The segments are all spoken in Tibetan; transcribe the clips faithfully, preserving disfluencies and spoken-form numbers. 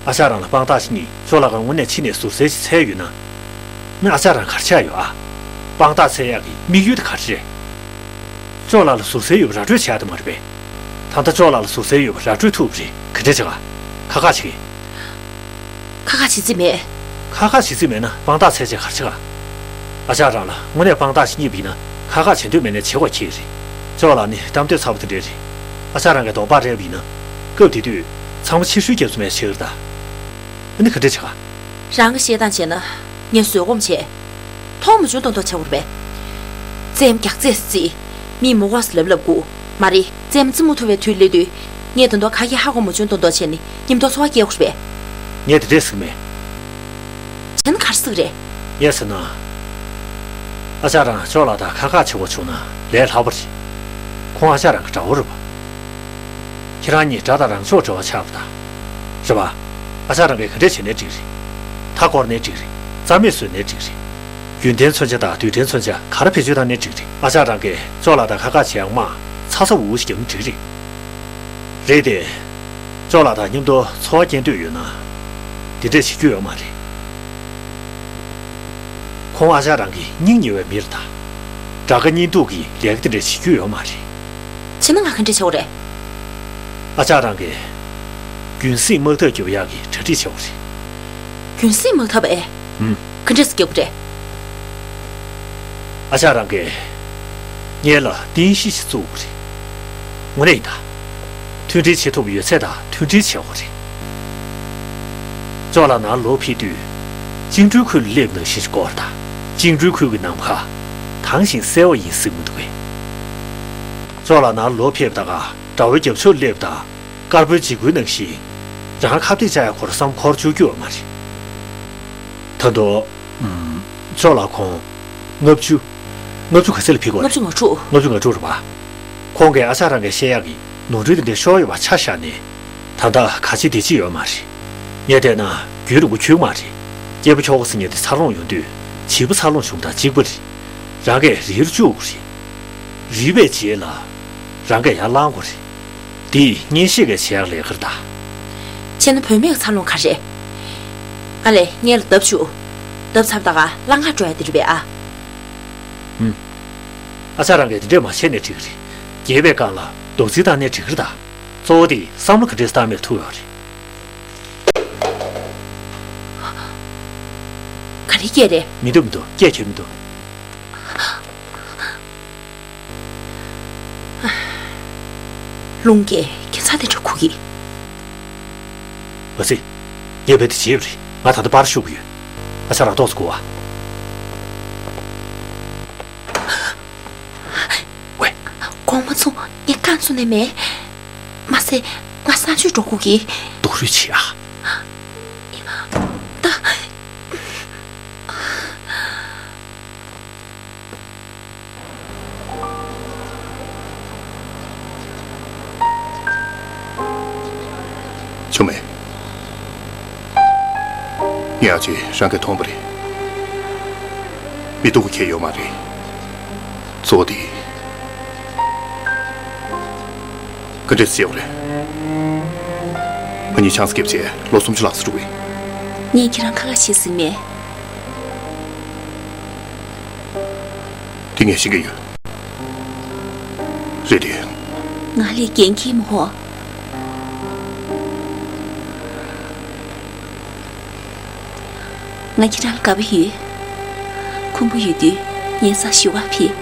ཨ་ཅག་རང་ལ་དཔང་རྟགས་ཤིག་རྙེད། ཅོ་ལགས་ཀྱིས་དངོས་གནས་ཕྱི་ནས་ཟུར་ཟའི་ཞིག་འཚོལ་ཡོད་ན། ཨ་ཅག་རང་ག་རེ་བྱས་ཡོད་ཨ། དཔང་རྟགས་འཚོལ་ཡག་གི་དམིགས་ཡུལ་དེ་ག་རེ་རེད། ཅོ་ལགས་ལ་ཟུར་ཟའི་ཡོད་པ་ར་སྤྲོད་བྱས་ཡོད་མ་རེད་པས། ད་ལྟ་ཅོ་ལགས་ལ་ཟུར་ཟའི་ཡོད་པ་ར་སྤྲོད་ཐུབ་པ་རེད། ག་འདྲས་བྱེད་ག་ཁ་ཁ་བྱེད་གི། ཁ་ཁ་བྱེད་རྩིས་མེད། ཁ་ཁ་བྱེད་རྩིས་མེད་ན་དཔང་རྟགས་འཚོལ་བྱས་ག་རེ་བྱེད་ག་ཨ་ཅག་རང་ལ་དངོས་གནས་དཔང་རྟགས་ཤིག་རྙེད་པ་ཡིན་ན་ཁ་ཁ་བྱེད་འདོད་མེད་ནའི་བྱེད་དགོས་ཁེལ་རེད། ཅོ་ལགས་ནི་གཏམ་འདོད་ཚ་པོ་དེ་འདྲས་རེད། ཨ་ཅག་རང་གིས་དོགས་པ་རེག་པ་ཡིན་ན། སྐབས་དེ་དུས་ཚང་མ་ཕྱིར་བཤོལ་རྒྱབ་ཚུལ་མེད་བྱེད་ཀྱི་རེད་ད། ཨ་ནི་ག་འདྲས་བྱེད་ག་རང་གིས་བཤད་སྟངས་བྱས་ན་ངས་བཟོད་སྒོམ་བྱས། མཐོང་མ་བྱུང་མདོག་མདོག་བྱེད་དགོས་རེད་པས། རྩེད་མོ་རྒྱག་རྩེས་སུ་རྩེས། མིས་མོ་ཀོ་ཟེར་ལབ་ལབ་དགོས། མ་རེད། རྩེད་མོ་རྩེ་མ་ཐུབ་པའི་དུས་སླེབས་དུས། ངས་ད་དུང་ག་གེ་ཧ་གོ་མ་བྱུང་མདོག་མདོག་བྱས་ནས་མཉམ་དུ་འཚོ་བ་སྐྱེལ་དགོས་རེད་པས། ངས་དེ་འདྲས་ཟེར་གྱི་མེད། བྱས་ན་ག་རེ་ཟེར་གྱི་རེད། ངས་ཟེར་ན། ཨ་ཅག་རང་ཅོ་ལགས་དང་ཁ་ཁ་བྱེད་དགོས་བྱུང་ན་ལས་སླ་པོ་རེད། ཁོང་ཨ་ཅག་རང་གི་དགྲ་བོ་རེད་པ། ཁྱེད་རང་གཉིས་དགྲ་དང་རང་ཕྱོགས་འབྲེལ་བ་ཆགས་པ་དང་། རེད་པ། ཨ་ཅག་རང་གིས་ག་འདྲས་བྱས་ནའི་འགྲིག་རེད། མཐའ་བསྐོར་ནའི་འགྲིག་རེད། རྩ་མེད་བཟོས་ནའི་འགྲིག་རེད། རྒྱུན་ལྡན་མཚོན་ཆ་དང་རྡུལ་ཕྲན་མཚོན་ཆ་ག་རེ་བེད་སྤྱོད་བཏང་ནའི་འགྲིག་རེད། ཨ་ཅག་རང་གིས་ཅོ་ལགས་དང་ཁ་ཁ་བྱེད་ཡག་དམག་ཚ་ཚ་འུར་འུར་ཞིག་བརྒྱབ་ན་འགྲིག་རེད། རེད་དེ། ཅོ་ལགས་དང་མཉམ་དུ་འཚོ་བ་སྐྱེལ་འདོད་ཡོད་ན། འདི་འདྲས་བྱེད་རྒྱུ་ཡོད་མ་རེད། ཁོང་ཨ་ཅག་རང་གི་སྙིང་ཉེ་བའི་མི་རེད་ད། དགྲ་དགའ་གཉེན་སྡུག་གི་ལས་ཀ་དེ་འདྲ་བྱེད་རྒྱུ་ཡོད་མ་རེད། བྱས་ན་ང་ག་འདྲ་བྱེད་དགོས་རེད། ཨ་ཅག་རང་གིས་རྒྱུན་སྲིང་དམག་འཐབ་རྒྱག་ཡག་གི་གྲ་སྒྲིག་བྱེད་དགོས་རེད། རྒྱུན་སྲིང་དམག་འཐབ་ཨེ། ཨུམ། ག་འདྲས་སེ་རྒྱག་དགོས་རེད། ཨ་ཅག་རང་གིས་སྔོན་ལ་རྟེན་གཞི་ཞིག་བཙུགས་དགོས་རེད། དངོས་གནས་ཡིན་ད། མཐུན་སྒྲིལ་བྱེད་ཐུབ་ཡོད་ཚད་དང་མཐུན་སྒྲིལ་བྱེད་དགོས་རེད། ཅོ་ལགས་ནང་ལོག་ཕེབས་དུས། བཅིངས་འགྲོལ་ཁུལ་ལ་སླེབས་ནང་བཞིན་ཞིག་དགོས་རེད་ད། བཅིངས་འགྲོལ་ཁུལ་གྱི་ནམ་མཁའ་དྭངས་ཤིང་གསལ་བ་ཡིན་གསུང་གི་འདུག་གས། ཅོ་ལགས་ནང་ལོག་ཕེབས་ད་ག་དགྲ་བོའི་རྒྱབ་ཕྱོགས་སླེབས་དང་། དཀར་པོའི་འཇིགས་སྐུལ་ནང་བཞིན། རང་ཁ་གཏད་བཅག་ཡག་ཁོ་རང་བསམ་འཁོར་བཅུག་རྒྱུ་ཡོད་མ་རེད། ད་དུང་། ཨུམ། ཅོ་ལགས་ཁོང་། ལྔ་བཅུ། ལྔ་བཅུ་ག་ཚད་ལ་ཕེབས་དགོས་རེད། ལྔ་བཅུ་ང་དྲུག་ལྔ་བཅུ་ང་དྲུག་རེད་པ། ཁོང་གིས་ཨ་ཅག་རང་གིས་བཤད་ཡག་གི་ནོར་འཁྲུལ་དེ་འདྲ་ཤོར་ཡོད་པ་ཆ་བཞག་ནས། ད་ལྟ་ག་ཅི་དེ་ཅི་ཡོད་མ་རེད། ངས་བལྟས་ན་རྒྱུན་རིང་པོ་འཁྱོལ་མ་རེད། སྐྱེས་པ་ཁྱོ་ག་ཟེར་མཁན་དེ་འཚར་ལོངས་ཡོང་དུས་བྱིས་པ་འཚར་ལོངས་བྱུང་དང་གཅིག་པ་རེད། རང་གིས་རིལ་བཅུག་དགོས་རེད། རིལ་བའི་རྗེས་ལ། རང་གིས་ཡར་ལངས་དགོས་རེད། འདི་གཉེན་བཤེས་ཀྱིས་བྱེད་ཡག་ལས་ཀ་རེད་ད། བྱས་ན་བུད་མེད་ཀྱི་འཚར་ལོངས་ག་རེ། ཨ་ལས་སྔོན་ལ་བརྡབ་བཅུག་བརྡབ་ཚར་ད་ག་ལྷང་ངེར་འགྲོ་ཡག་དེ་རེད་པས་ཨ། ཨུམ། ཨ་ཅག་རང་གིས་དེ་འདྲས་མ་བྱས་ནའི་འགྲིག་གི་རེད། རྒྱས་པའི་སྒང་ལ་རྡོག་རྫིས་བཏང་ནའི་འགྲིག་གི་རེད་ད། གཙོ་བོ་དེ་བསམ་བློ་ག་འདྲས་བཏང་མེད་ཐུག་ཡོད་རེད། ག་རེ་སྐད་རེད། མི་འདུག་མི་འདུག་སྐད་ཁྱོན་མི་འདུག་རླུང་གིས་ཁྱད་མཚར་དེ་འདྲ་ཁུག་གི། འོད་ཟེར། ངས་རྦད་དེ་བརྗེད་པ་རེད། ང་ད་ལྟ་པར་ཞུ་གི་ཡོད། ཨ་ཅག་རང་ཏོག་ཙམ་སྒུག་ཨ། ཝེ། དགོངས་པ་མཚུངས། ངས་རྐང་བཙུགས་ནས་མེད། མ་ཟད་ང་གསང་སྤྱོད་འགྲོ་དགོས་ཀྱི། སྡུག་རུས་བྱེད་ཨ། ད། ཆུང་མེ། ངས་ཨ་ཅེ་རང་གིས་མཐོང་པ་རེད། མི་སྡུག་གི་ཁེལ་ཡོད་མ་རེད། གཙོ་བོ་དེ། ག་འདྲས་བྱས་པ་རེད། ང་གཉིས་ཆང་ས་འཁྱེར་བྱས་ལོ་སུམ་ཅུ་ལྷག་ཙམ་འགྲོ་གི། ངས་ཁྱེད་རང་ཁ་ཁ་བྱེད་ཟིན་མེད། དེ་ངས་ཤེས་ཀྱི་ཡོད། རེད་དེ། ང་ལས་འགན་འཁྱེར་མི་འོང་། ང་ཁྱེད་རང་ལ་དགའ་པོ་ཡོད། ཁོང་པོ་ཡོད་དུས་ངའི་སར་ཞུ་བར་ཕེབས།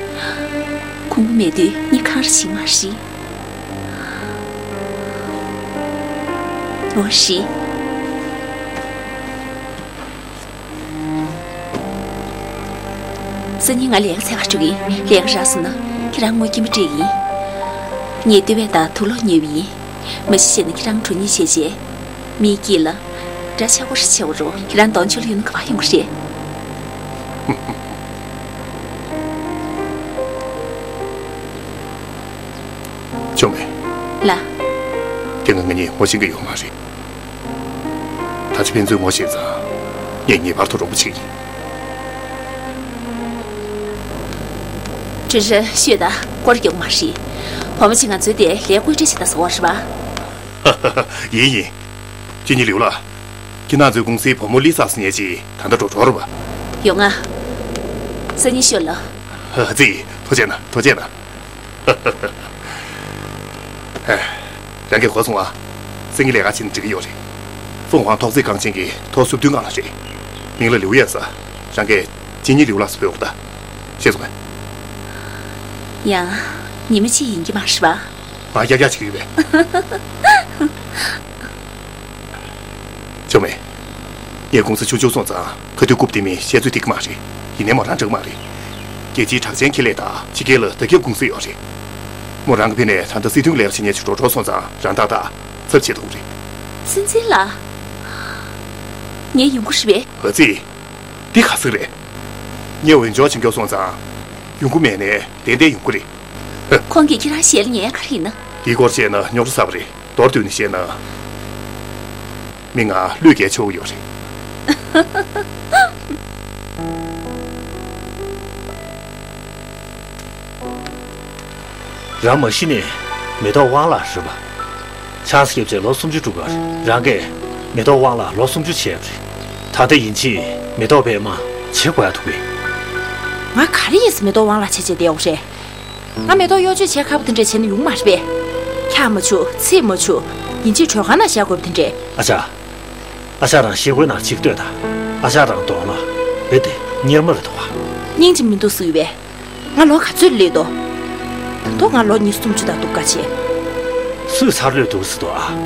ཁོང་པོ་མེད་དུས་ངས་གང་རེ་བྱེད་མ་རེད། འོ་རེད། སང་ཉིན་ང་ལས་ཀ་འཚོལ་གར་འགྲོ་གི་ཡིན། ལས་ཀ་རག་སོང་ན་ཁྱེད་རང་ངོ་སྐྱིན་པ་སྤྲད་ཀྱི་ཡིན། ངས་ལྟེ་བའི་བདག་དུག་ལོག་ཉོས་པ་ཡིན། མ་གཞི་བྱས་ན་ཁྱེད་རང་གྲོ་ཉེས་བྱས་རྗེས། མིའི་དཀྱིལ་ལ་འདྲ་ཆགས་པོ་རེ་བྱེད་པ་རེད། ཁྱེད་རང་གདོང་ཕྱི་ལ་ཡོང་ན་ག་པར་ཡོང་གི་རེད། ཆུང་མེ། ལགས། དེ་སྔ་ང་གཉིས་ངོ་ཤེས་ཀྱི་ཡོད་མ་རེད། ད་ཆ་ཕན་ཚུན་ངོ་ཤེས་ཙང་། ངས་ངེས་པར་དུ་རོགས་པ་བྱེད་ཀྱི་ཡིན། ཁྲི་ཧྲི་ཤོད་དང་སྐོར་རྒྱག་མ་རེད། བུ་མོ་ཆེ་ང་ཚོའི་དེ་ལས་བཀོད་སྒྲིག་བྱེད་དང་ཟེར་བ་རེད་པ། ཡིན་ཡིན། ཁྱེད་གཉིས་ལེའུ་ལ། ཁྱེད་རང་ཚོའི་ཀུང་སིའི་བུ་མོ་ལི་ས་ཟེར་མཁན་ཅིག་ད་ལྟ་འགྲོ་གྲབས་རེད་པ། ཡོང་ང་། སང་ཉིན་ཤོད་ལ། ཨ་ཙི། ཐུགས་རྗེ་གནང་། ཐུགས་རྗེ་གནང་། ཨེ། རང་གིས་གོ་སོང་ཨ། སང་ཉིན་ལས་ཀ་བྱས་ན་འགྲིག་གི་ཡོད་རེད། ཧྥུང་ཧུའང་ཐོག་བརྩེགས་ཁང་ཆེན་གྱི་ཐོག་སོ་བདུན་ལྔ་ལ་རེད། མིང་ལ་ལིའུ་ཡན་ཟེར། རང་གིས་གཅེན་གཉེར་ལིའུ་ལགས་སུ་འབོད་དགོས་ད། ཤེས་སོང་ངས། ཡང་། ཉི་མ་གཅིག་ཡིན་གྱི་མ་རེད་པ། ང་ཡག་ཡག་བྱེད་ཀྱི་ཡོད་པས། ཆོ་མེད། ངས་ཀུང་སི་ཆུང་ཆུང་སོང་ཙང་ཁ་ཐུག་རྐུབ་སྟེ་མི་བཤད་ཚོད་ཐིག་གི་མ་རེད། ཡིན་ནའི་མོ་རང་འགྲིག་མ་རེད། རྒྱལ་སྤྱིའི་གྲགས་ཅན་ཁེ་ལས་དང་ཕྱི་རྒྱལ་ལ་བརྡ་ཁྱབ་ཀུང་སི་ཡོད་རེད། མོ་རང་གི་ཕི་ནས་ད་ལྟ་སྲིད་དོན་ལས་བྱེད་མཁན་ཅིག་འགྲོ་གྲབས་སོང་ཙང་རང་ཏག་ཏག་ཚབ་བྱེད་ཐུབ་རེད། སྲིད་འཛིན་ལགས། ངའི་ཡོང་སྒོ་རེད་པས། ཨ་ཙི། འདི་ག་ཟིག་རེད། ངས་འོས་སྦྱོར་བྱེད་མཁན་སོང་ཙང་། ཡོང་སྒོ་མེད་ནའི་ཏན་ཏན་ཡོང་གི་རེད། ཁོང་གིས་ཁྱེད་རང་ཞལ་ལ་ཉན་ཡ་ག་རེ་ཡིན་ན། འདིའི་སྐོར་བཤད་ན་རྙོག་དྲ་ཚ་པོ་རེད། མདོར་བསྡུས་ནས་བཤད་ན། མི་ང་བློས་འགེལ་ཆོག་གི་ཡོད་རེད། རང་མ་གཞི་ནས་མེ་ཏོག་དབང་ལགས་རེད་པ། ཆང་ས་བརྒྱབ་བྱས་ལོ་སུམ་ཅུ་འགྲོ་གི་རེད། རང་གིས་མེ་ཏོག་དབང་ལགས་ལོ་སུམ་ཅུ་བྱས་པ་རེད། ད་ལྟ་ཡིན་གཅིག་མེ་ཏོག་པད་མ་བྱེད་དགོས་ཡ་འདུག་གས། ང་ག་རེ་ཡིན་ཟེར་མེ་ཏོག་དབང་ལགས་བྱས་བྱས་བསྡད་ཡོད་རེད། ང་མེ་ཏོག་གཡོ་ཅོག་བྱེད་ཁག་པོ་དེ་འདྲ་བྱས་ན་ཡོང་མ་རེད་པས། འཁྱག་མ་བྱུག་ཚིག་མ་བྱུག་ཡིན་གཅིག་དྲོད་ཁང་ནང་བཞག་དགོས་པ་དེ་འདྲས། ཨ་ཅག་ཨ་ཅག་རང་ཞིག་དགོས་ན་ཅིག་ལྟོས་དང་། ཨ་ཅག་རང་གདོང་ལ་བེ་དེ་གཉེར་མ་རེད་དོ། སྙིང་རྗེ་མི་འདུག་ཟེར་བས། ང་ལོ་ག་ཚོད་སླེབས་འདུག་ད་དུང་ང་ལོ་ཉི་ཤུ་སུམ་ཅུ་དང་འདུག་ག་བྱེད། སུས་ཚར་ལོས་འདུག་ཟེར་འདུག་ཨ།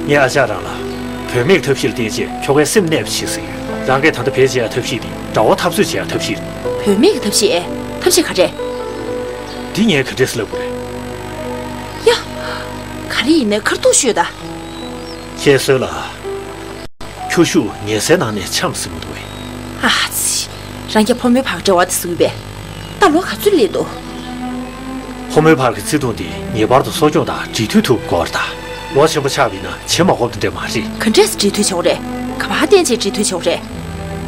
ངས་ཨ་ཅག་རང་ལ་བུད་མེད་ཐབས་ཤེས་ལ་བརྟེན་བྱས་ཁྱོ་གའི་སེམས་གནས་པ་བྱེད་ཟེར་ཡོད། རང་གིས་ད་ལྟ་བེད་སྤྱད་ཡ་ཐབས་ཤེས་དེ་དགྲ་བོ་འཐབ་རྩོད་བྱེད་ཡ་ཐབས་ཤེས་རེད། བུད་མེད་ཀྱི་ཐབས་ཤེས་ཨེ། ཐབས་ཤེས་ག་རེ། འདི་ངས་ག་འདྲས་ལབ་དགོས་རེད། ཡ། ག་རེ་ཡིན་ནའི་ཁ་ཐུག་ཤོད་ད། བཤད་སྲོལ་ལ། ཁྱོ་ཤུག་ཉལ་སའི་ནང་ནས་འཆམ་ཟེར་མི་འདུག་གས། ཨ་ཙི། རང་རྒྱལ་ཕོ་མོའི་བར་འབྲེལ་བ་དེ་བཟོས་པས། ད་ལོ་ག་ཚོད་སླེབས་འདུག་ཕོ་མོའི་བར་གྱི་བརྩེ་དུང་དེ་ངེས་པར་དུ་གསོ་སྐྱོང་དང་འབྲེལ་མཐུད་ཐུབ་དགོས་རེད་ད། ལོ་ཆེན་པོ་ཆགས་པ་ཡིན་ན་བྱེད་མ་དགོས་པ་དེ་འདྲས་མ་རེད། ག་འདྲས་སེ་འབྲེལ་མཐུད་བྱེད་དགོས་རེད། ག་པར་བརྟེན་བྱས་འབྲེལ་མཐུད་བྱེད་དགོས་རེད།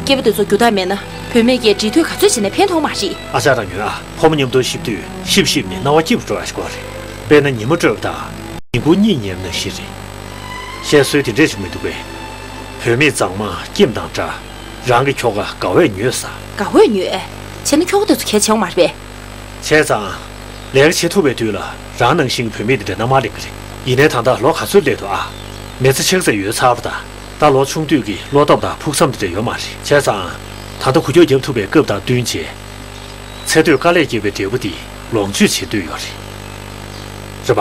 སྐྱེས་པ་དེ་ཚོ་རྒྱུ་དག་མེད་ན་བུད་མེད་ཀྱིས་འབྲེལ་མཐུད་ག་ཚོད་བྱས་ནས་ཕན་ཐོགས་མ་རེད། ཨ་ཅག་རང་ཉོན་ཨ། ཕོ་མོ་མཉམ་དུ་གཤིབ་དུས་གཤིབ་གཤིབ་ནས་རྣ་བ་སྐྱིད་པོ་འགྲོ་ཡ་ཞིག་དགོས་རེད། དཔེར་ན་ཉི་མ་སྤྲོད་པ་དང་ཉིན་གུང་གཉིད་ཉལ་བ་ནང་བཞིན་རེད། བཤད་སྲོལ་དེ་འདྲས་ཞིག་མི་འདུག་པས། བུད་མེད་མཛངས་མ་སྐྱེམས་དང་འདྲ། རང་གི་ཁྱོ་ག་དགའ་བས་མྱོས་ས། དགའ་བས་མྱོས་ཨེ། བྱས་ན་ཁྱོ་ག་དེ་ཚོ་གལ་ཆེ་བ་མ་རེད་པས། བྱས་ཙང་། ལས་ཀ་བྱེད་ཐུབ་པའི་དུས་ལ་རང་ནང་བཞིན་གྱི་བུད་མེད་དེ་འདྲ་མནའ་མར་ལེན་གྱི་རེད། ཡིན་ནའི་ད་ལྟ་ལོ་ག་ཚོད་སླེབས་འདུག་ཨ། མི་ཚེ་ཕྱེད་ཙམ་ཡོལ་ཚར་བ་དང་། ད་ལོ་ཆུང་དུས་ཀྱི་བློ་སྟོབས་དང་ཕུགས་བསམ་དེ་འདྲ་ཡོད་མ་རེད། བྱས་ཙང་། ད་ལྟ་འགུལ་སྐྱོད་རྒྱབ་ཐུབ་པའི་སྐབས་དང་བསྟུན་བྱས། ཚེ་སྟོད་དཀའ་ལས་བརྒྱབ་པའི་འབྲས་བུ་དེ་ལོངས་སྤྱོད་བྱེད་འདོད་ཡོད་རེད། རེད་པ།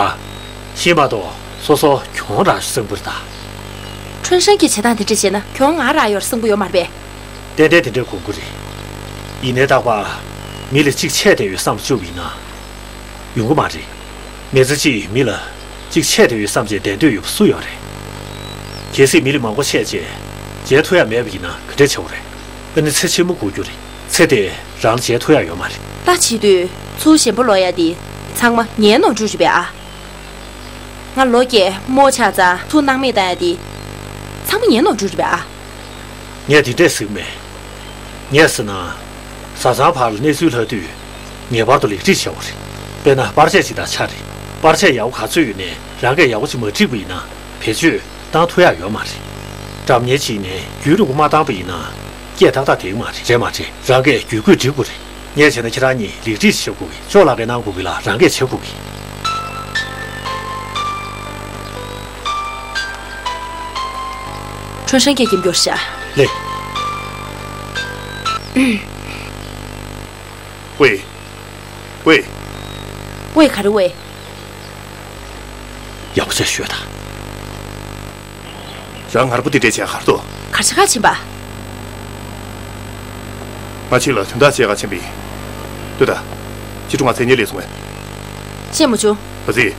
ཤེས་མ་གཏོགས་སོ་སོ་གྱོང་རག་སྲིན་པོ་རེད་ད། ཁྲུན་ཧྲན་གྱིས་བྱེད་སྟངས་དེ་འདྲ་བྱས་ན་གྱོང་ང་རག་ཡོད་སྲིན་པོ་ཡོད་མ་རེད་པས། ཏན་ཏན་དེ་འདྲའི་དགོངས་ཀྱི་རེད། ཡིན་ནའི་རྟག་པར་མི་ལ་གཅིག་ཆད་བསྡད་ཡོད་བསམ་བཅུག་པ་ཡིན་ན། ཡོང་གི་མ་རེད། མི་ཚེ་གཅིག་མི་ལ་གཅིག་ཆད་བསྡད་ཡོད་བསམ་བྱས་བསྡད་འདོད་ཡོད་པ་སུ་ཡོད་རེད། གལ་སྲིད་མི་ལ་མང་པོ་ཆད་བྱས་མཇལ་ཐུབ་ཡ་མེད་པ་ཡིན་ན་ག་འདྲ་བྱེད་དགོས་རེད། ཨ་ནི་ཚེ་ཕྱི་མ་འགོར་རྒྱུ་རེད། ཚེ་དེ་རང་ལ་མཇལ་ཐུབ་ཡ་ཡོད་མ་རེད། ད་བྱེད་དུས་ཚུར་ཞེན་པ་ལོག་ཡ་དེ་ཚང་མ་ངའི་ནོར་འཁྲུལ་རེད་པས་ཨ། ང་ལོ་བརྒྱད་རྨོ་ཆགས་ཙང་ཚུར་སྣང་མེད་བཏང་ཡ་དེ་ཚང་མ་ངའི་ནོར་འཁྲུལ་རེད་པས་ཨ། ངས་དེ་འདྲས་ཟེར་གི་མེད། ངས་ཟེར་ན། བཟའ་ཚང་བར་ལ་གནས་ཚུལ་ལྷག་དུས། ངེས་པར་དུ་ལེགས་སྒྲིག་བྱེད་དགོས་རེད། དཔེར་ན་པར་ཆས་ཅིག་དང་ཆ་རེད། པར་ཆས་ཡག་པོ་ཅིག་མ་བསྒྲིགས་པ་ཡིན་ན་རང་གིས་ཡག་པོ་ཅིག་མ་བསྒྲིགས་པ་ཡིན་ན་བེད་སྤྱོད་བཏང་ཐུབ་ཡག་ཡོད་མ་རེད། སྒྲ་སྙན་ཅིག་ནས་རྒྱུན་རིང་པོ་མ་བཏང་པ་ཡིན་ན་སྐད་ཏག་ཏག་འདེགས་མ་རེད། རེད་མ་རེད། རང་གིས་རྒྱུད་སྐུད་སྒྲིག་དགོས་རེད། ངས་བྱས་ན་ཁྱེད་རང་གཉིས་ལེགས་སྒྲིག་བྱེད་དགོས་ཀྱི། ཅོ་ལགས་ཀྱིས་གནང་དགོས་ཀྱི་ལ་རང་གིས་བྱེད་དགོས་ཀྱི། ཁྲུན་ཧྲན་གྱིས་འགྲེམས་སྐྱོར་བྱ། ལེ། ཝེ། ཝེ། ཝེ་ག་རེ་ཝེ། ཡག་པོ་བྱས་ཤོད་དང་། རང་ངར་པོ་དེ་འདྲས་བྱས་ག་རེ་འདུག་གར་ཆ་ག་ཕྱིན་པ། ང་ཕྱི་ལ་དོན་དག་བྱེད་ག་ཕྱིན་པ་ཡིན། ལྟོས་དང་། ཕྱི་དྲོ་ང་མཚན་སྙན་ལས་སོང་བས། ཤེས་མ་བྱུང་། ཨ་ཙི།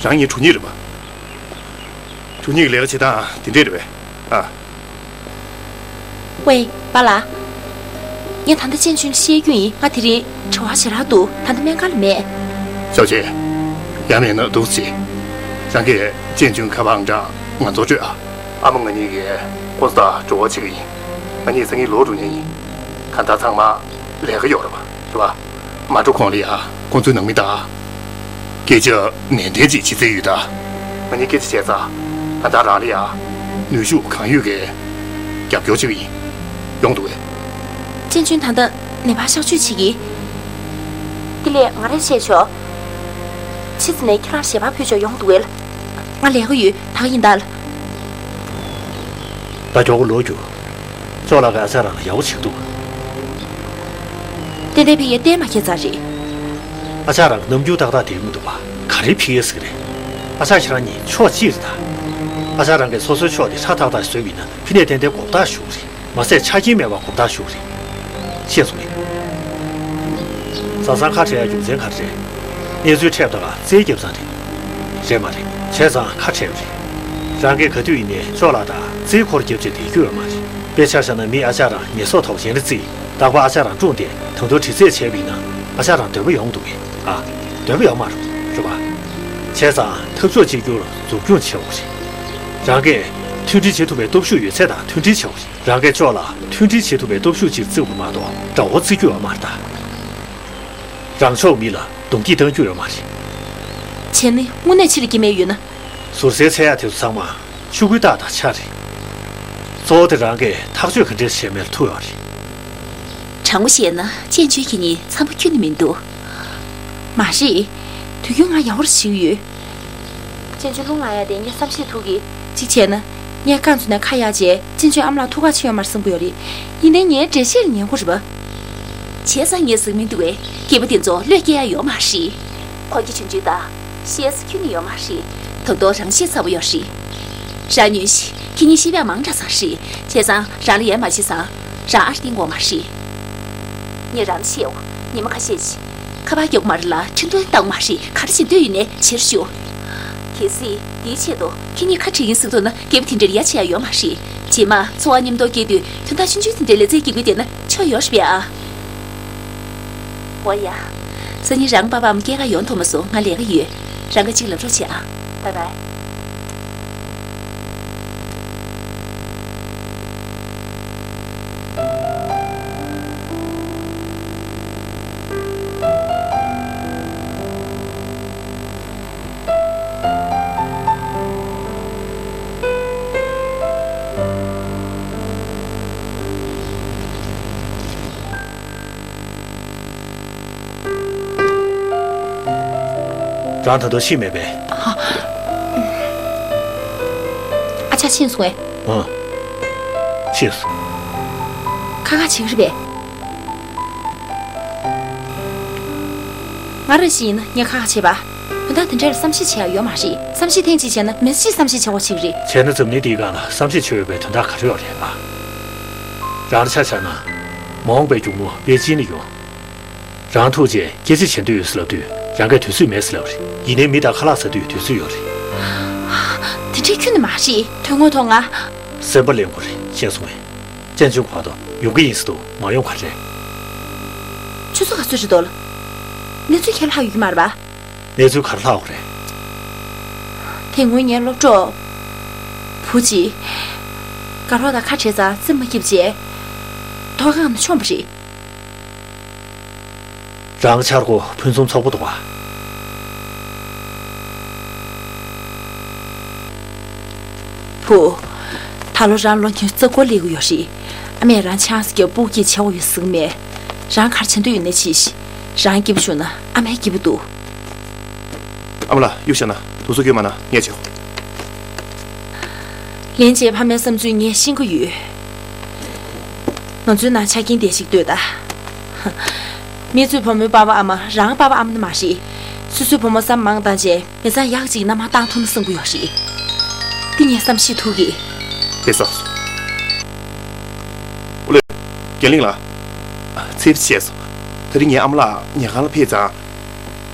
རང་ངའི་གྲོགས་མོ་རེད་པ། གྲོགས་མོ་གི་ལས་ཀ་བྱེད་སྟངས་དེ་འདྲས་རེད་པས། ཨ། ཝེ། པཱ་ལགས། ངས་ད་ལྟ་ཅན་ཅུན་བཤད་རྒྱུ་ཡིན། ང་དེ་རིང་དྲི་བ་ཞེ་དྲག་འདུག་ད་ལྟ་སྨན་ཁང་ལ་མེད། ཞའོ་ཆེ། ཡང་མིན་ན་འདུག་སེ། རང་གིས་ཅན་ཅུན་ཁ་པར་ཨང་གྲངས་ང་ཚོར་སྤྲོད་ཨ། ཨ་མ་ང་གཉིས་ཀྱིས་ཁོང་ཚོ་དང་འབྲེལ་བ་བྱེད་ཀྱི་ཡིན། ང་གཉིས་སང་ཉིན་ལོག་འགྲོ་མཁན་ཡིན། གང་ལྟར་ཚང་མ་ལས་ཀ་ཡོད་རེད་པ། རེད་པ། མ་འགྲོ་གོང་ལ་ཡ་ཁོང་ཚོའི་ནང་མི་དང་སྐད་ཆ་ནན་ཏན་ཅིག་བྱེད་རྩིས་ཡོད་ད། ང་གཉིས་སྐད་ཆ་བྱས་ཙང་ད་ལྟ་རང་ལ་ཡ་ ནུས་ཤུགས་གང་ཡོད་ཀྱིས་རྒྱབ་སྐྱོར་བྱེད་ཀྱི་ཡིན། ཡོང་འདུག་གས། ཅན་ཅུན་ད་ལྟ་ནེ་པཱལ་གཤག་བཅོས་བྱེད་ཀྱི། དེ་ལས་ང་རས་བཤད་ཆོག་ཕྱི་ཚེ་ནས་ཁྱེད་རང་ཞལ་པར་ཕུལ་ཆོག་ཡོང་འདུག་གས། ང་ལས་ཀ་ཡོད། ད་ག་ཡིན་ད། ད་མགྱོགས་པོ་ལོག་རྒྱུགས། ཅོ་ལགས་ཀྱིས་ཨ་ཅག་རང་ལ་ཡག་པོ་བྱེད་ཀྱི་འདུག་ཏན་ཏན་ཕ་གིར་བལྟས་མ་ཁྱད་མཚར་རེད། ཨ་ཅག་རང་གི་རྣམ་འགྱུར་ཏག་ཏག་བསྡད་ཀྱི་མི་འདུག་པ། ག་རེ་ཕ་གིར་ཟེར་གྱི་རེད། ཨ་ཅག་ཁྱེད་རང་གཉིས་ཕྱོགས་གཅིག་རེད་ད། ཨ་ཅག་རང་གིས་སོ་སོའི་ཕྱོགས་དེ་ཧྲ་ཐག་ཐག་བཟོས་པ་ཡིན་ན་ཕ་གིར་ཏན་ཏན་མགོ་བཏགས་ཞུ་གི་རེད། མ་ཟད་ཆ་རྐྱེན་མེད་པར་མགོ་བཏགས་ཞུ་གི་རེད། ཤེས་སོང་ངས། བཟའ་ཚང་ཁ་བྲལ་ཡག་རྒྱུ་མཚན་ག་རེ་རེད། གནས་ཚུལ་འཕྲད་པ་དང་རྩིས་བརྒྱབ་ཙང་རེད། རེད་མ་རེད། བྱས་ཙང་ཁ་བྲལ་བ་རེད། རང་གིས་ག་དུས་ཡིན་ནའི་ཅོ་ལགས་དང་རྩིས་འཁོར་བརྒྱབ་བྱས་བསྡད་རྒྱུ་ཡོད་མ་རེད། དཔེ་ཆ་བཞག་ན་མི་ཨ་ཅག་རང་ཉེས་གསོག་ཐོག་གཞན་ལ་རྩིས། རྟག་པར་ཨ་ཅག་རང་བཀྲོངས་ཏེ་ད་དུང་དྲི་རྩད་བྱས་པ་ཡིན་ན་ཨ་ཅག་རང་འདོད་པ་ཡོང་འདུག་གས། ཨ། འདོད་པ་ཡོད་མ་རེད། རེད་པ། བྱས་ཙང་འཐབ་ཕྱོགས་གཅིག་གྱུར་འཛུགས་སྐྱོང་བྱེད་དགོས་རེད། རང་གིས་མཐུན་སྒྲིལ་བྱེད་ཐུབ་པའི་སྟོབས་ཤུགས་ཡོད་ཚད་དང་མཐུན་སྒྲིལ་བྱེད་དགོས་རེད། རང་གིས་ཅོ་ལགས་མཐུན་སྒྲིལ་བྱེད་ཐུབ་པའི་སྟོབས་ཤུགས་ཅིག་བརྩི་དགོས་མ་གཏོགས་དགྲ་བོ་བརྩི་རྒྱུ་ཡོད་མ་རེད་ད། རང་ཕྱོགས་མི་ལ་གདོང་གཏད་གཏང་རྒྱུ་ཡོད་མ་རེད། བྱས་ན་དངོས་གནས་ཕྱི་ལ་སྐྱེ་དམན་ཡོད་ན། ཟུར་ཟའི་ཚད་ཡག་དེ་ཚོ་ཚང་མ་ཆུ་ཁོལ་ཏག་ཏག་ཆགས་རེད། གཙོ་བོ་དེ་རང་གིས་ཐག་གཅོད་ག་འདྲས་བྱས་མེད་ལ་ཐུག་ཡོད་རེད། དྲང་པོ་བཤད་ན་ཅན་ཅུན་གྱིས་ངའི་འཚམ་པོ་ཁྱོན་ནས་མི་འདུག་མ་རེད། དུས་རྒྱུན་ང་ཡག་པོ་རེ་བྱེད་ཀྱི་ཡོད། ཅན་ཅུན་རླུང་ལངས་ཡག་དེ་ངས་བསམ་ཤེས་ཐུབ་ཀྱི། གཅིག་བྱས་ན། ངས་རྐང་བཙུགས་ནས་ཁ་གཡར་རྗེས་ཅན་ཅུན་ཨ་མ་ལགས་ཐུགས་ཁག་ཆེ་ཡོད་མ་རེད་བསམ་གྱི་ཡོད་རེད། ཡིན་ནའི་ངའི་འགྲེལ་བཤད་ལ་ཉན་དགོས་རེད་པ། བྱས་ཙང་ངས་ཟེར་གྱི་མི་འདུག་གས། སྐྱེས་པ་དེ་ཚོ་བློས་སྐྱེལ་ཡག་ཡོད་མ་རེད། ཁོ་གི་ཆུང་ཆུང་ད། བཤད་ས་ཁྱོན་ནས་ཡོད་མ་རེད། ད་དུང་རང་ཤེད་ཚ་པོ་ཡོད་རེད། རང་ཉོན་ཞིག་ཁྱེད་གཉིས་ཤེས་པ་མང་དྲགས་ཚར་རེད། བྱས་ཙང་རང་ལ་ཡ་མ་བྱེད་ཙང་། རང་ཨ་རི་བསྟན་དགོས་མ་རེད། ངས་རང་ཤེས་འོ། ཉི་མ་ཁ་ཤས་ཤིག་ཁ་པར་རྒྱག་མ་རེད་ལ་འཕྲིན་ཐུང་བཏང་མ་རེད། ག་རེ་བྱེད་འདོད་ཡོད་ནའི་བྱེད་རོགས་ཞུ། གལ་སྲིད་དེའི་ཆེད་དུ་ཁྱེད་གཉིས་ཁ་བྲལ་ཡིན་ཟེར་འདུག་ན་སྐྱེས་པ་དེ་འདྲར་ཡ་བྱེད་ཡ་ཡོད་མ་རེད། རྗེས་མ་འཚོ་བ་མཉམ་དུ་སྐྱེལ་དུས་དོན་དག་ཆུང་ཆུང་དེ་འདྲའི་ལ་རྩེ་སྐྱིད་པོ་བསྡད་ན་ཆོ་ཡོད་རེད་པས་ཨ། འོ་ཡ། སང་ཉིན་རང་པ་ཕ་ཨ་མ་སྐྱེལ་ག་ཡོང་ཐུབ་མ་སོང་། ང་ལས་ཀ་ཡོད། རང་ག་གཅིག་ལབ་རོགས་བྱེད་ཨ། བའི་བའི། རང་ད་དུང་ཤི་མེད་པས། ཨ་ཅག་ཕྱིན་སོང་ངས། ཨང་། ཤི་སོང་། ཁ་ཁ་བྱེད་ཀྱི་རེད་པས། ང་རང་ཞིག་ཡིན་ན་ངས་ཁ་ཁ་བྱེད་པ། དོན་དག་དེ་འདྲ་ལ་བསམ་ཤེས་བྱེད་ཡ་ཡོད་མ་རེད། བསམ་ཤེས་ཐེངས་གཅིག་བྱས་ན་མི་ཚེ་གཅིག་བསམ་ཤེས་བྱེད་དགོས་ཆགས་ཀྱི་རེད། བྱས་ན་འཛམ་གླིང་འདིའི་སྒང་ལ་བསམ་ཤེས་བྱེད་འོས་པའི་དོན་དག་ག་རེ་ཡོད་རེད་ཨ། རང་ལ་ཆ་བཞག་ན། མ་འོངས་པའི་མཇུག་མ་པེ་ཅིན་ལ་ཡོང་། རང་ཐུག་རྗེས་སྐད་ཆ་བྱེད་འདོད་ཡོད་ཟེར་ལབ་དུས་རང་གིས་དུས་ཚོད་མེད་ཟེར་ལབ་རེད། ཡིན་ནའི་མི་དང་ཁ་ལག་ཟ་དུས་དུས་ཚོད་ཡོད་རེད། དེ་འདྲའི་ཁྱོན་ནས་མ་རེད། དོན་དངོས་ཐོག་ང་། སེམས་པ་ལེན་དགོས་རེད། ཤེས་སོང་ངས། ཅན་ཅུན་གོ་ཐོག་ཡོང་གི་ཡིན་ཟེར་འདུག་མ་ཡོང་ག་རེ། ཆུ་ཚོད་ག་ཚོད་རེད་འདུག་ལ། གནས་ཚུལ་ཁྱེད་ལྷག་ཡོད་ཀྱི་མ་རེད་པ། གནས་ཚུལ་ག་རེ་ལྷག་ཡོད་རེད། དེ་སྔོན་ངའི་སློབ་གྲོགས། བུ་གཅིག་དགའ་རོགས་དང་ཁ་བྲལ་ཙང་རྩིས་མ་སྐྱིད་བྱས། མཐོ་སྒང་ནས་མཆོངས་པ་རེད། རང་འཆར་སྒོ་ཕུན་སུམ་ཚོགས་པོ་འདུག་ག་བུ། ད་ལོ་རང་ལོ་ཉི་ཤུ་རྩ་དགུ་སླེབས་ཀྱི་ཡོད་རེད། ཨ་མས་རང་ཆང་ས་རྒྱབ་སྤུ་གུ་སྐྱེས་བྱེད་དགོས་ཡོད་ཟེར་གྱི་མེད། རང་ག་རེ་བྱེད་འདོད་ཡོད་ནའི་བྱེད་ཤིག་རང་སྐྱིད་པོ་བྱུང་ན་ཨ་མའི་སྐྱིད་པོ་འདུག་ཨ་མ་ལགས་གཡུག་བཞག་ན་དུས་ཚོད་སྐྱོན་མ་གནང་། ངས་བྱེད། ལན་ཅན་ཕ་མའི་བསམ་ཚུལ་ངས་ཤེས་ཀྱི་ཡོད། ང་ཚོའི་ནང་ཆ་རྐྱེན་བདེ་ཞིག་ལྟོས་དང་། མི་ཚོས་བུ་མོའི་པ་ཕ་ཨ་མ་རང་པ་ཕ་ཨ་མ་ནི་མ་རེད། སོ་སོའི་བུ་མོ་བསམ་མང་བཏང་རྗེས་མི་ཚང་ཡག་ཅིག་མནའ་མ་བཏང་ཐུབ་ན་བསམ་གྱི་ཡོད་རེད། འདི་ངས་བསམ་ཤེས་ཐུབ་ཀྱི། དེ་སོ། ཨོ་ལེ། རྒྱ་གླིང་ལགས། ཚེ་བྱས་སོ། ད་རིང་ངའི་ཨ་མ་ལགས་ཉལ་ཁང་ལ་ཕེབས་ཙང་།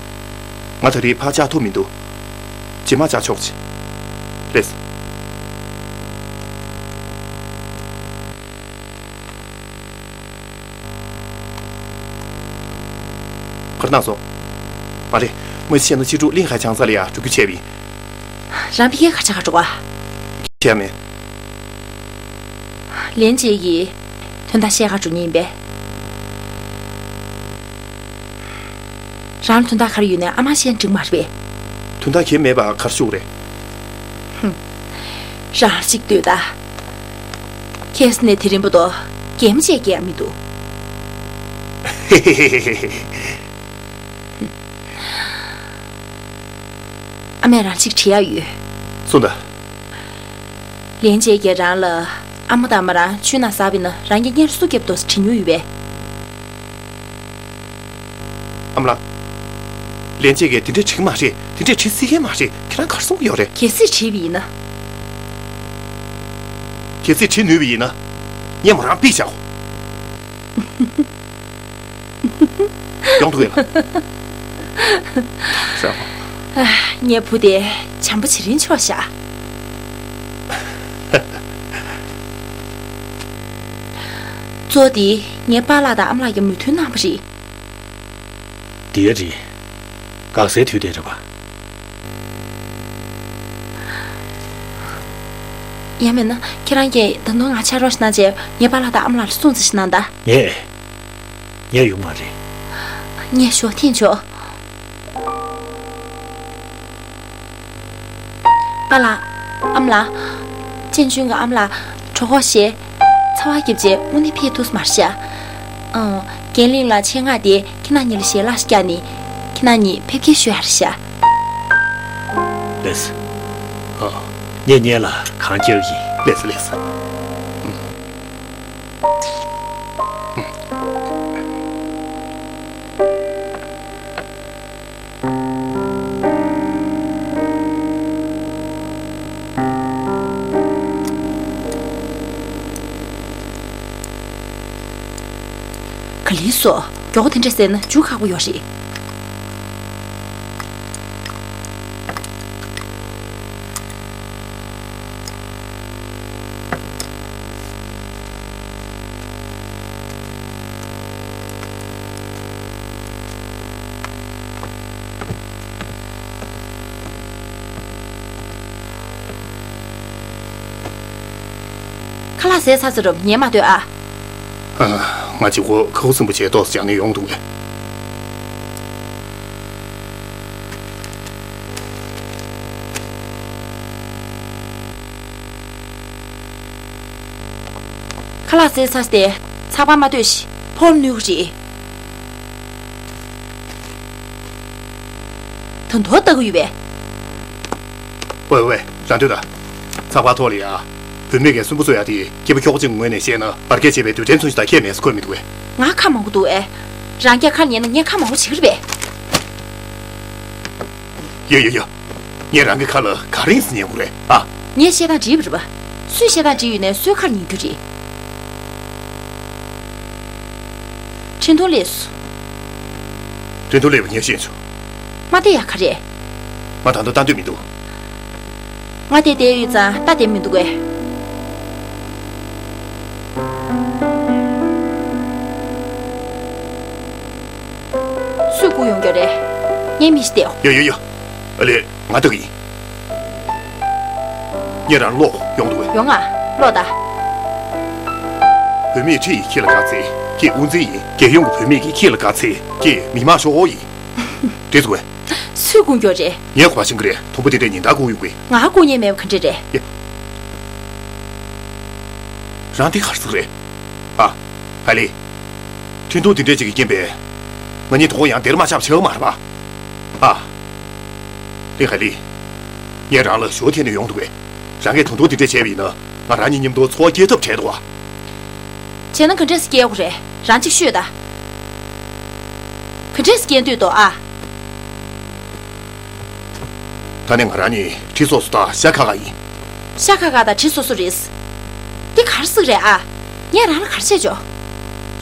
ང་ད་རེས་ཕར་བཅར་ཐུབ་མི་འདུག་རྗེས་མ་བཅར་ཆོག་ཅིག་ལགས་སོ། ག་རེ་གནང་སོང་། མ་རེད། མ་གཞི་བྱས་ན་ཕྱི་དྲོ་གླིང་ག་བྱང་ས་ལ་ཡ་འགྲོ་རྒྱུ་བྱས་པ་ཡིན། རང་ཕ་གིར་ག་རེ་བྱེད་ག་འགྲོ་ག་བྱས་མེད། ལན་ཅན་གྱིས་དོན་དག་བཤད་ག་འགྲོ་མཁན་ཡིན་པས། རང་ལ་དོན་དག་ག་རེ་ཡོད་ནའི་ཨ་མར་བཤད་ན་འགྲིག་མ་རེད་པས། དོན་དག་གང་ཡང་མེད་པ་ག་རེ་ཞུ་དགོས་རེད། ཧུམ། རང་གཅིག་ལྟོས་ད། ཁྱེད་ནས་དེ་རིང་བར་དུ་གད་མོ་བྱས་བསྡད་ཡ་མི་འདུག་ཨ་མས་རང་གཅིག་དྲི་ཡ་ཡོད། གསུངས་དང་། ལན་ཅེ་གིས་རང་ལ་ཨ་མ་དང་མ་རང་ཆུ་ནང་ཟགས་པ་ཡིན་ན་རང་གི་གཉེན་ལ་སུ་སྐྱོབ་འདུག་ཟེར་དྲི་མྱོང་ཡོད་པས། ཨ་མ་ལགས། ལན་ཅེ་གིས་དེ་འདྲས་དྲི་གི་མ་རེད། དེ་འདྲས་དྲི་སྲིད་མཁན་མ་རེད། ཁྱེད་རང་ག་རེ་གསུང་གི་ཡོད་རེད། གལ་སྲིད་དྲིས་པ་ཡིན་ན། གལ་སྲིད་དྲི་ནུས་པ་ཡིན་ན། ངས་མོ་རང་ཕུད་བཞག་གོ། ཡོང་ཐུབ་ཡོད་ལ། ངའི་བུ་དེ་བྱམས་པོ་བྱེད་རན་ཆོག་ཤག་གཙོ་བོ་དེ་ངའི་པཱ་ལགས་དང་ཨ་མ་ལགས་ཀྱིས་མོས་མཐུན་གནང་བ་རེད། དེ་རེད། འགག་སའི་དུས་དེ་རེད་པ། ཡང་མིན་ན་ཁྱེད་རང་གིས་ད་དུང་ང་ཕྱག་རོགས་ཤིག་གནང་བྱས་ངའི་པཱ་ལགས་དང་ཨ་མ་ལགས་ལ་སྲུང་བརྩི་ཞིག་གནང་དང་། ངས། ངས་ཡོང་མ་རེད། ངས་ཞོགས་ཐེངས་ཆོག་པཱ་ལགས། ཨ་མ་ལགས། ཅན་ཅུན་གྱི་ཨ་མ་ལགས་གྲོད་ཁོག་བཤལ། ཚ་བ་རྒྱབ་བྱས་དངོས་གནས་ཕེབས་ཐུབ་མ་རེད་ཤག་ཨང་། རྒན་གླིང་ལ་ཆེད་མངགས་ཏེ་ཁྱེད་རང་གཉིས་ལ་ཞལ་ལག་ཞིག་བཀྱགས་ནས་ཁྱེད་རང་གཉིས་ཕེབས་སྐྱེལ་ཞུ་ཡ་རེད་ཤག་ལགས་སོ། ཨང་། ངས་སྔོན་ལ་གང་བསྐྱལ་ཡིན། ལགས་སོ་ལགས་སོ། ག་ལེར་སོ། མགྱོགས་པོ་དེ་འདྲས་བཟས་ན་འཇུ་ཁག་པོ་ཡོད་རེད། ཁ་ལག་བཟས་ཚར་ཚར་རུབ་ཉལ་མ་སྡོད་ཨ། ཨ། ང་གཅིག་པོ་ཁ་ཁུ་སིམ་པོ་བྱས་ཏོག་ཙམ་ཡང་ནས་ཡོང་འདུག་གས། ཁ་ལག་བཟས་ཚར་ཏེ་ཚགས་པར་མ་ལྟོས་ཤིག་ཕོར་བསྣུན་གྱི་རེད། ད་དུང་ལྟ་གི་ཡོད་པས། ཝེ་ཝེ། རང་སྡོད་ད། ཚགས་པར་ཐོག་ལ་ཡ། བུད་མེད་ཀྱིས་སུན་པོ་བཟོ་ཡ་དེ་སྐྱེས་པ་ཁྱོ་ག་ཅིག་ངོས་ནས་བཤད་ན་བར་བརྒལ་བྱས་པའི་རྡུལ་ཕྲན་མཚོན་ཆ་དང་ཁྱད་མེད་ཟེར་གོ་མི་འདུག་གས། ང་ཁ་མང་པོ་འདུག་ཨེ། རང་སྐྱ་ཁར་ཉན་ན་ངས་ཁ་མང་པོ་བྱེད་ཀྱི་རེད་པས། ཡ་ཡ་ཡ། ངས་རང་གི་ཁ་ལ་ག་རེ་ཡིན་ཟེར་ཉན་དགོས་རེད་ཨ། ངས་བཤད་སྟངས་འགྲིག་པ་རེད་པ། སུས་བཤད་སྟངས་འགྲིག་ཡོད་ནའི་སུའི་ཁར་ཉན་རྒྱུ་རེད། འཕྲིན་ཐུང་སླེབས་སོང་། འཕྲིན་ཐུང་སླེབས་པ་ངས་ཤེས་བྱུང་། མ་བལྟས་ཡག་ག་རེད། ང་ད་དུང་ལྟ་འདོད་མི་འདུག་ང་བལྟས་བསྡད་ཡོད་ཙང་ལྟ་བསྡད་མི་འདུག་གས། སུས་བསྐུར་ཡོང་རྒྱུ་རེད། ངས་མི་ཞིག་བལྟས། ཡོ་ཡོ་ཡོ། ཨ་ལེ། ང་ལྟ་གི་ཡིན། ངས་རང་ཀློག་ཡོང་འདུག་གས། ཡོང་ང་། ཀློག་ད། བུད་མེད་ཁྲི་ཡིས་ཁྱེད་ལ་དགའ་ཚེ་ཁྱེད་དབུ་འཛིན་ཡིན། རྒྱལ་ཡོངས་ཀྱི་བུད་མེད་ཀྱིས་ཁྱེད་ལ་དགའ་ཚེ་ཁྱེད་མི་དམངས་ཤོག་ཡིན། འགྲིག་འདུག་གས། སུས་བསྐུར་རྒྱུ་རེད། ངས་གོ་བ་ཤེས་ཀྱི་རེད། དུམ་བུ་དེ་འདྲས་ཉིན་ལྟར་བསྐུར་ཡོང་གི། ང་བསྐུར་མཁན་མེད་པ་ག་འདྲས་རེད། ཡ། རང་དེ་ག་རེ་ཟེར་གི་རེད། ཨ། ཧ་ལེ། འཕྲིན་ཐུང་དེ་འདྲས་ཅིག་གི་རྐྱེན་པས། ང་གཉིས་དོ་དགོང་ཡང་སྡེར་མ་ཆགས་པ་ཆགས་མ་རེད་པ། ཨ། ལེ་ཧ་ལེ། ངས་རང་ལ་ཞུ་བ་འཐེན་ནས་ཡོང་འདུག་གས། རང་གིས་དོ་དགོང་དེ་འདྲས་བྱས་པ་ཡིན་ན་ང་རང་གཉིས་མཉམ་དུ་འཚོ་བ་སྐྱེལ་ཐབས་བྲལ་འདུག་ག་བྱས་ན་ག་འདྲས་སེ་སྐྱེལ་དགོས་རེད། རང་གཅིག་ཤོད་ད། ག་འདྲས་སེ་སྐྱེལ་འདོད་འདུག་ཨ། ད་ནི་ང་རང་གཉིས་གྲི་སོ་སོ་དང་ཤ་ཁ་ཁ་ཡིན། ཤ་ཁ་ཁ་དང་གྲི་སོ་སོ་རེད། འདི་ག་རེ་ཟེར་གི་རེད་ཨ། ངས་རང་ལ་ག་རེ་བྱས་ཆོག་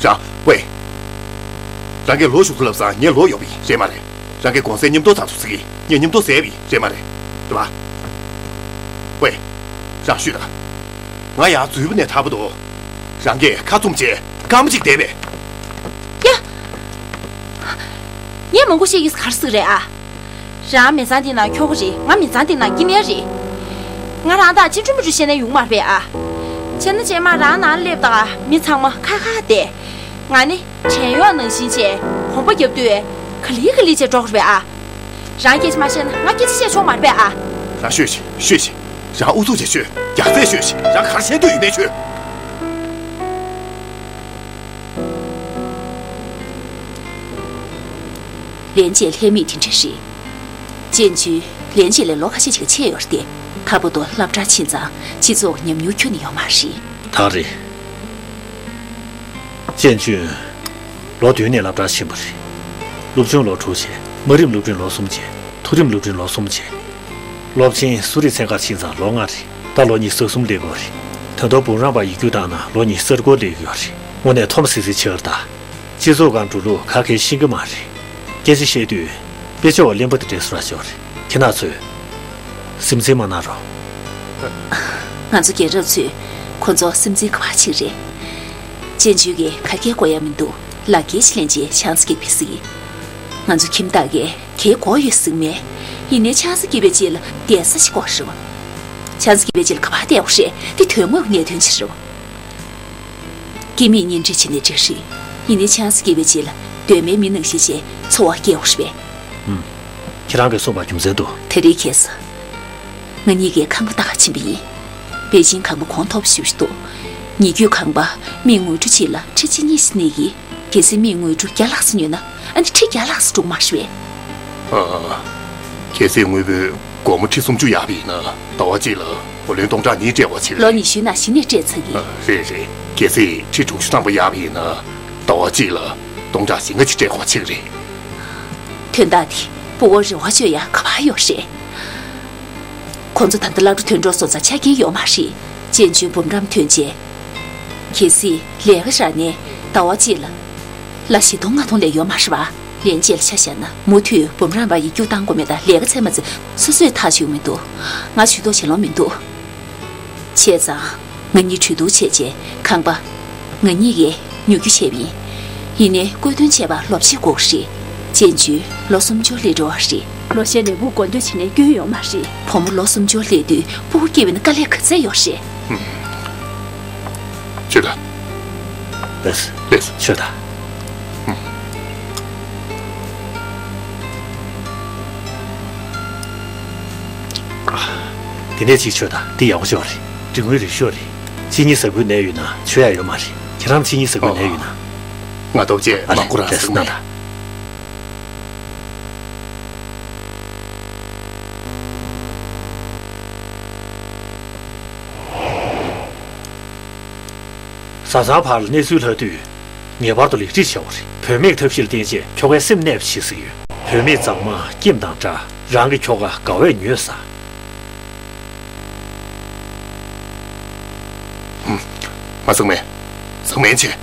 རང་། ཝེ། རང་གིས་ལོ་གཞུག་ཏུ་ལབ་ཙང་ངས་ལོ་ཡོད་པ་ཡིན་རེད་མ་རེད། རང་གིས་གུང་སེང་མཉམ་དུ་ཚགས་ཚུད་ཟ་གི་ངས་མཉམ་དུ་ཟས་པ་ཡིན་རེད་མ་རེད། རེད་པ། ཝེ། རང་ཤོད་ད། ང་ཡར་འཛུལ་བ་ནས་ད་བར་དུ། རང་གིས་ཁ་བཙུམ་བྱས་སྐར་མ་གཅིག་བསྡད་པས། ཡ། ངས་མང་པོ་བཤད་ཀྱི་ག་རེ་ཟེར་གི་རེད་ཨ། རང་མི་ཚང་འདི་ནང་ཁྱོ་ག་རེད། ང་མི་ཚང་འདི་ནང་སྐྱེ་དམན་རེད། ང་རང་དང་ཅི་འདྲ་མི་འདྲ་བཤད་ན་ཡོང་མ་རེད་པས་ཨ། བྱས་ན་རྗེས་མ་རང་ནང་སླེབས་དང་མི་ཚང་མ་ཁ་ཁ་བསྡད། ང་ནི་བྲན་གཡོག་ནང་བཞིན་བྱས་གོམ་པ་རྒྱབ་དུས་ག་ལེ་ག་ལེ་བྱས་འགྲོ་གི་རེད་པས་ཨ། རང་སྐད་ཆ་མ་བཤད་ན་ང་སྐད་ཆ་བཤད་ཆོག་མ་རེད་པས་ཨ། རང་ཤོད་བྱས་ཤོད་བྱས། རང་ཨུ་ཚུགས་བྱེད་ཤོད། རྒྱག་རྩལ་ཤོད་ཤིག། རང་གར་ཤེས་འདོད་ཡོད་མེད་ཤོད། ལན་ཅན་ལྷད་མེད་དེ་འདྲ་རེད། ཅན་ཅུན་ལན་ཅན་ལས་ལོ་ཁ་ཤས་ཅིག་ཆེ་ཡོད་རེད་དེ། ད་བར་དུ་སློབ་གྲྭར་ཕྱིན་ཙང་སྤྱི་ཚོགས་ཉམས་མྱོང་ཁྱོན་ནས་ཡོད་མ་རེད། ད་རེད། ཅན་ཅུན། ལོ་བདུན་ནས་སློབ་གྲྭར་ཕྱིན་པ་རེད། སློབ་ཆུང་ལོ་དྲུག་བྱས། དམའ་རིམ་སློབ་འབྲིང་ལོ་གསུམ་བྱས། མཐོ་རིམ་སློབ་འབྲིང་ལོ་གསུམ་བྱས། སློབ་ཆེན་སུ་རི་ཚན་ཁར་ཕྱིན་ཙང་ལོ་ལྔ་རེད། ད་ལོ་ཉི་ཤུ་རྩ་གསུམ་སླེབས་ཡོད་རེད། ད་དུང་འབུམ་རམས་པ་ཡིག་རྒྱུགས་བཏང་ན་ལོ་ཉི་ཤུ་རྩ་དགུ་སླེབས་ཡོད་རེད། དངོས་གནས་འཐོམ་སི་སི་བྱས་ཡོད་རེད་ད། སྤྱི་ཚོགས་ཁང་འགྲོ་ལུགས་ག་གེ་ཤེས་ཀྱི་མ་རེད། སྐད་ཆ་བཤད་དུས་དཔེ་ཆ་བ་གླེན་པ་དེ་འདྲའི་བཟོ་འདྲ་ཅིག་ཡོད་རེད། ཁྱེད་རྣམ་ཚོས་སེམས་འཛིན་མ་གནང་རོགས། ང་ཚོ་རྒན་རབས་ཚོས་ཁོ་ཚོ་སེམས་འཛིན་ག་པར་བྱེད་ཀྱི་རེད། ཅན་ཅུན་གྱིས་ག་གེ་གོ་ཡ་མི་འདུག། ལག་འཁྱེར་ཅིག་ལེན་རྗེས་ཆང་ས་གིས་ཕེབས་སོང་། ང་ཚོ་ཁྱིམ་བདག་གིས་ག་གེ་གོ་ཡོད་ཟེར་གྱི་མེད། ཡིན་ནའི་ཆང་ས་གིས་ཕེབས་རྗེས་ལ་བསྡད་ས་ཞིག་དགོས་རེད་བ། ཆང་ས་གིས་ཕེབས་རྗེས་ལ་ག་པར་བསྡད་དགོས་རེད། དེ་དོན་དངོས་ཀྱི་གནད་དོན་ཅིག་རེད་བ། སྐྱེ་དམན་གཉེན་སྒྲིག་བྱས་ནའི་འགྲིག་རེད། ཡིན་ནའི་ཆང་ས་གིས་ཕེབས་རྗེས་ལ་གདོད་མའི་མི་ནང་བཞིན་བྱས་འཚོ་བ་སྐྱེལ་དགོས་རེད་པས། ཨུམ། ཁྱེད་རང་གིས་གསུངས་པ་རྒྱུ་མཚན་འདུག། དེ་རིང་ཁ་སང་ང་གཉིས་ཀྱིས་ཁང་པ་ལྟ་ག་ཕྱིན་པ་ཡིན། པེ་ཅིན་ཁང་པ་གོང་མཐོ་པོ་ཞེ་པོ་ཞིག་འདུག། ཉེ་བརྒྱུད་ཁང་པ་མིས་དངུལ་ཀྲམ་གཅིག་ལ་ཁྲི་གཅིག་གཉིས་ཤིག་གནས་ཀྱི། གལ་སྲིད་མིས་དངུལ་ཀྲམ་བརྒྱ་ལྷག་ཙམ་ཉོས་ན། ཨ་ནི་ཁྲི་བརྒྱ་ལྷག་ཙམ་འགྲོ་གི་མ་རེད་པས། ཨ། གལ་སྲིད་དངུལ་བུན་སྒོར་མོ་ཁྲི་སུམ་ཅུ་གཡར་བ་ཡིན་ན་ཟླ་བ་གཅིག་ལ་བུ་ལོན་སྟོང་ཕྲག་གཉིས་སྤྲད་དགོས་ཀྱི་རེད། ལོ་ཉི་ཤུའི་ནང་གཞི་ནས་སྤྲད་ཚར་གི། ཨ། རེད་རེད། གལ་སྲིད་ཁྲི་དྲུག་ཅུ་ཐམ་པ་གཡར་བ་ཡིན་ན་ཟླ་བ་གཅིག་ལ་སྟོང་ཕྲག་བཞི་ལྔ་ཅིག་སྤྲད་དགོས་ཀྱི་རེད། དོན་དག་དེ་ཕྲུ་གུར་རེ་བ་བཅོལ་ཡ་ག་པར་ཡོད་རེད། ཁོང་ཚོ་ད་ལྟ་སློབ་གྲྭ་ཐོན་འགྲོ་སོང་ཙང་ཆ་རྐྱེན་ཡོད་མ་རེད། ཅན་ཅུན་འབུམ་རམས་ཐོན་རྗེས། གལ་སྲིད་ལས་ཀ་རག་ནའི་ཟླ་བ་གཅིག་ལ་ལ་བཞི་སྟོང་ལྔ་སྟོང་ལས་ཡོད་མ་རེད་པ། ལན་ཅན་ལ་ཆ་བཞག་ན་མུ་མཐུད་འབུམ་རམས་པ་ཡིག་རྒྱུགས་བཏང་དགོས་མེད་དང་ལས་ཀ་ཚད་མ་ཚད་སོ་སོས་ཐག་གཅོད་མི་འདུག། ང་ཇུས་གཏོགས་བྱེད་ལོང་མི་འདུག། བྱས་ཙང་། ང་གཉིས་གྲོས་བསྡུར་བྱས་རྗེས་ཁང་པ། ང་གཉིས་ཀྱིས་ཉོ་རྒྱུ་བྱས་པ་ཡིན། ཡིན་ནའི་བཀོད་དོན་བྱས་པར་ལོ་ཕྱེད་འགོར་གྱི་རེད། ཅན་ཅུན་ལོ་སུམ་ཅུ་སླེབས་འགྲོ་བ་རེད། ལོ་ཤས་ནས་སྤུ་གུ་འགོ་འདོད་བྱས་ནས་སྐྱོན་ཡོད་མ་རེད། བུ་མོ་ལོ་སུམ་ཅུ་སླེབས་དུས་སྤུ་གུ་སྐྱེས་པ་ཡིན་ན་དཀའ་ལས་ག་ཚད་ཡོད་རེད། ཨུམ། ཆོས་དང་། ལེགས། ལེགས། ཆོས་དང་། ཨུམ། ཨ། དེ་ནས་གཅིག་མཆོད་དང་། འདི་ཡག་པོ་ཤོས་རེད། འབྲི་དངུལ་རིགས་ཤོས་རེད། གཅིན་སྙི་ཟ་ཁུའི་ནད་ཡོད་ན་མཆོད་ཡ་ཡོད་མ་རེད། ཁྱེད་རང་གཅིན་སྙི་ཟ་ཁུའི་ནད་ཡོད་ན། ང་སྟོབས་ཆེ་ཨ་ལེ། མང་པོ་རང་ལེགས། ཟ་གི་མེད། གནང་དང་། བཟའ་ཚང་བར་ལ་གནས་ཚུལ་ལྷག་དུས། ངེས་པར་དུ་ལེགས་སྒྲིག་བྱ་དགོས་རེད། བུད་མེད་ཐབས་ཤེས་ལ་བརྟེན་རྗེས་ཁྱོ་གའི་སེམས་གནས་པ་ཞིག་ཟིག་ཡོད། བུད་མེད་མཛངས་མ་ཀིམ་དང་འདྲ། རང་གི་ཁྱོ་ག་དགའ་བས་མྱོས་ས། ཧུམ། མ་བཟང་མེད། བཟང་མེད་བྱས།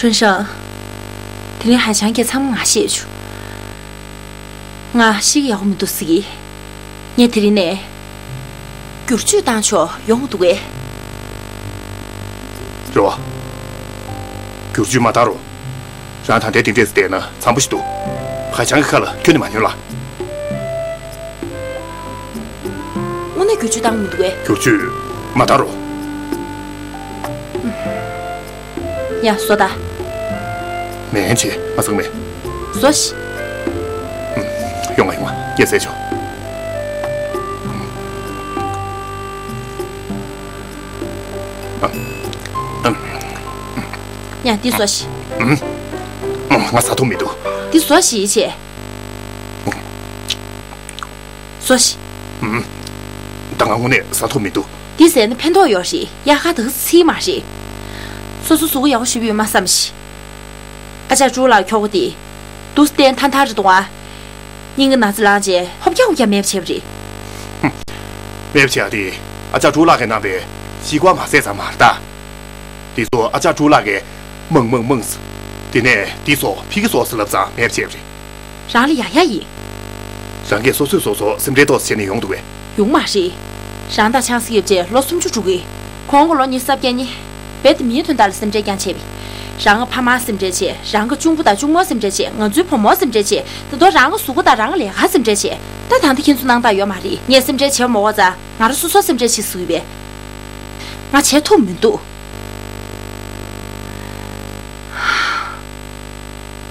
ཁྲུན་ཧྲང་། དེ་རིང་ཧ་ཅང་གི་ཚང་མ་ང་ཤེས་བྱུང་། ང་ཤི་གི་ཡག་པོ་མི་འདུག་ཟེར་གི། ངས་དེ་རིང་ནས་བསྒྱུར་བཅོས་བཏང་ཆོག་ཡོང་འདུག་གས། རེད་བ། བསྒྱུར་བཅོས་མ་བཏང་རོགས། རང་ད་ལྟའི་དེ་འདྲས་སུ་བསྡད་ན་འཚམ་པོ་ཞིག་འདུག། ཧ་ཅང་གི་ཁ་ལ་ཁྱོན་ནས་མ་ཉན་ལ། དངོས་གནས་བསྒྱུར་བཅོས་བཏང་མི་འདུག་གས། བསྒྱུར་བཅོས་མ་བཏང་རོགས། ཡ། ཟོ་ད། མེད་བྱས་མ་བཟང་མེད། ཟོ་ཤིག། ཡོང་ང་ཡོང་ང་། ངས་ཟས་ཆོག། ཡ། འདི་ཟོ་ཤིག། ང་ཟ་ཐུབ་མི་འདུག། འདི་ཟོ་ཤིག་བྱས། ཟོ་ཤིག། ཨུམ། ད་ང་དངོས་གནས་ཟ་ཐུབ་མི་འདུག། འདི་ཟས་ན་ཕན་ཐོགས་ཡོད་རེད། དབྱར་ཁ་དག་ཚིག་མ་རེད། སོ་སོ་གཟུགས་པོ་ཡག་པོ་ཞེ་པོ་ཡོད་མ་བསམ་ཤིག། ཨ་ཅག་ཀྲུའུ་ལགས་ཁྱོ་ག་དེ། འདུག་སེ་བསྟན་ཐང་ཐང་རེད་འདུག་ཨ། སྙིང་གི་ན་ཚ་ལངས་རྗེས་ཧོབ་རྒྱག་ཧོབ་རྒྱག་མེད་པ་བྱས་པ་རེད། མེད་པ་བྱས་པ་དེ། ཨ་ཅག་ཀྲུའུ་ལགས་ཀྱིས་གནང་བའི་ཤི་ཀ་བ་མ་ཟས་ཙམ་མ་རེད་ད། དེ་ཚོ་ཨ་ཅག་ཀྲུའུ་ལགས་ཀྱིས་མང་མང་མང་ཟེར། དེ་ནས་འདི་ཟོ་ཕ་གི་ཟོ་ཟེར་ལབ་ཙང་མེད་པ་བྱས་པ་རེད། རང་ལ་ཡག་ཡག་ཡིན། རང་གིས་སོ་སོས་སོ་སོ་སེམས་ཁྲལ་ཏོག་ཙམ་བྱས་ནས་ཡོང་འདུག་གས། ཡོང་མ་རེད། རང་དང་ཆང་ས་གཡབ་རྗེས་ལོ་སུམ་ཅུ་འགྲོ་གི། གོང་གི་ལོ་ཉི་ཤུ་རྩ་བརྒྱད་ནི། རྦད་དེ་མིའི་དོན་དག་ལ་སེམས་ཁྲལ་རྐྱང་བྱས་པས། རང་གི་ཕ་མར་སེམས་ཁྲལ་བྱས། རང་གི་གཅུང་པོ་དང་གཅུང་མོར་སེམས་ཁྲལ་བྱས། ང་ཚོའི་བུ་མོར་སེམས་ཁྲལ་བྱས། ད་དུང་རང་གི་གཟུགས་པོ་དང་རང་གི་ལས་ཀར་སེམས་ཁྲལ་བྱས། ད་ད་ལྟ་ཁྱེད་ཚོ་སྣང་དག་ཡོད་མ་རེད། ངས་སེམས་ཁྲལ་བྱེད་མ་དགོས་ཙང་ང་རང་སོ་སོར་སེམས་ཁྲལ་བྱེད་ཟེར་གི་པས། ང་བྱེད་ཐུབ་མི་འདུག།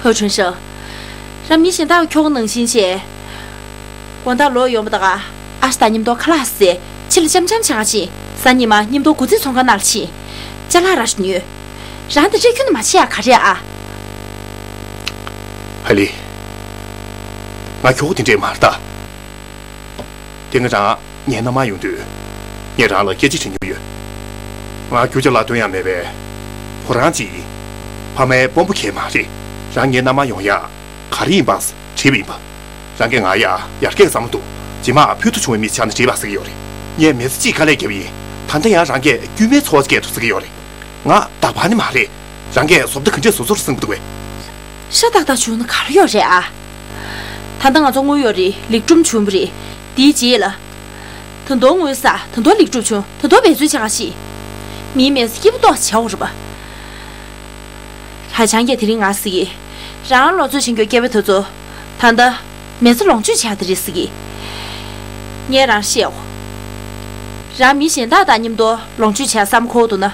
ཧོ་ཁྲུན་ཧྲང་། རང་མི་གཞན་དག་ཁྱོ་ག་ནང་བཞིན་བྱས། དགོང་དག་ལོག་ཡོང་བ་དང་ཨ་ཞེ་དང་མཉམ་དུ་ཁ་ལག་ཟས། ཕྱི་ལ་འཆམ་འཆམ་བྱེད་ག་ཕྱིན། གཟའ་ཉི་མ་མཉམ་དུ་སྒོ་རྩིས་ཚོང་ཁང་ནང་ལ་ཕྱིན། ཅ་ལག་རག་ཤོག་ཉོས། རང་དེ་འདྲས་ཁྱོན་ནས་མ་བྱེད་ཡ་ག་རེ་ཨ། ཧ་ལི། ང་ཁྱོ་ག་དེ་འདྲས་མ་རེད་ད། དེ་སྔ་རང་ངའི་མནའ་མར་ཡོང་དུས། ངས་རང་ལ་སྐད་ཆ་དྲིས་མྱོང་ཡོད། ང་རྒྱུ་ཆ་ལ་དོན་ཡང་མེད་པའི་ཕོ་རང་ཅིག་ཡིན། ཕ་མའི་དཔོན་པོ་གང་ཡང་མ་རེད། རང་ངའི་མནའ་མར་ཡོང་ཡ་ག་རེ་ཡིན་པ་དྲིས་པ་ཡིན་པ། རང་གིས་ང་ཡ་ཡར་རྒྱས་བསམ་བློ་འདུག་རྗེས་མ་ཕུལ་དུ་བྱུང་བའི་མི་ཆགས་ན་འགྲིག་པ་ཟེར་གྱི་ཡོད་རེད། ངས་མི་ཚེ་གཅིག་དཀའ་ལས་བརྒྱབ་པ་ཡིན། ད་ལྟ་ཡང་རང་གིས་དཀྱུས་མའི་འཚོ་བ་སྐྱེལ་ཐུབ་ཟེར་གྱི་ཡོད་རེད། ང་བདག་པ་ནི་མ་རེད། རང་གིས་བཟོ་ལྟ་ག་འདྲས་བཟོ་ཚུལ་གསུངས་པ་འདུག་གས། ཤ་སྟག་སྟག་བྱུང་ན་ག་རེ་ཡོད་རེད་ཨ། ད་ལྟ་ང་ཚོ་དངུལ་ཡོད་རེད། ལེགས་གྲུབ་བྱུང་བ་རེད། དེའི་རྗེས་ལ། ད་དུང་དངུལ་བསགས། ད་དུང་ལེགས་གྲུབ་བྱུང་། ད་དུང་འབད་རྩོལ་བྱེད་ག་ཕྱིན། མིའི་མི་ཚེ་སྐྱིད་པོ་ཏོག་ཙམ་བྱ་འོ་རེད་པ། ཧའེ་ཆང་གིས་དེ་རིང་ང་ཟེར་གི། རང་ལོ་ཚོད་ཆེན་གྱི་སྐྱེ་བོ་དེ་ཚོ་ད་ལྟ་མི་ཚེ་ལོངས་སྤྱོད་བྱེད་ཡ་དེ་རེད་ཟེར་གི། ངས་རང་བཤད་འོ། རང་མི་གཞན་དག་དང་མཉམ་དུ་ལོངས་སྤྱོད་བྱེད་ཡ་བསམ་གྱི་འདུག་ན།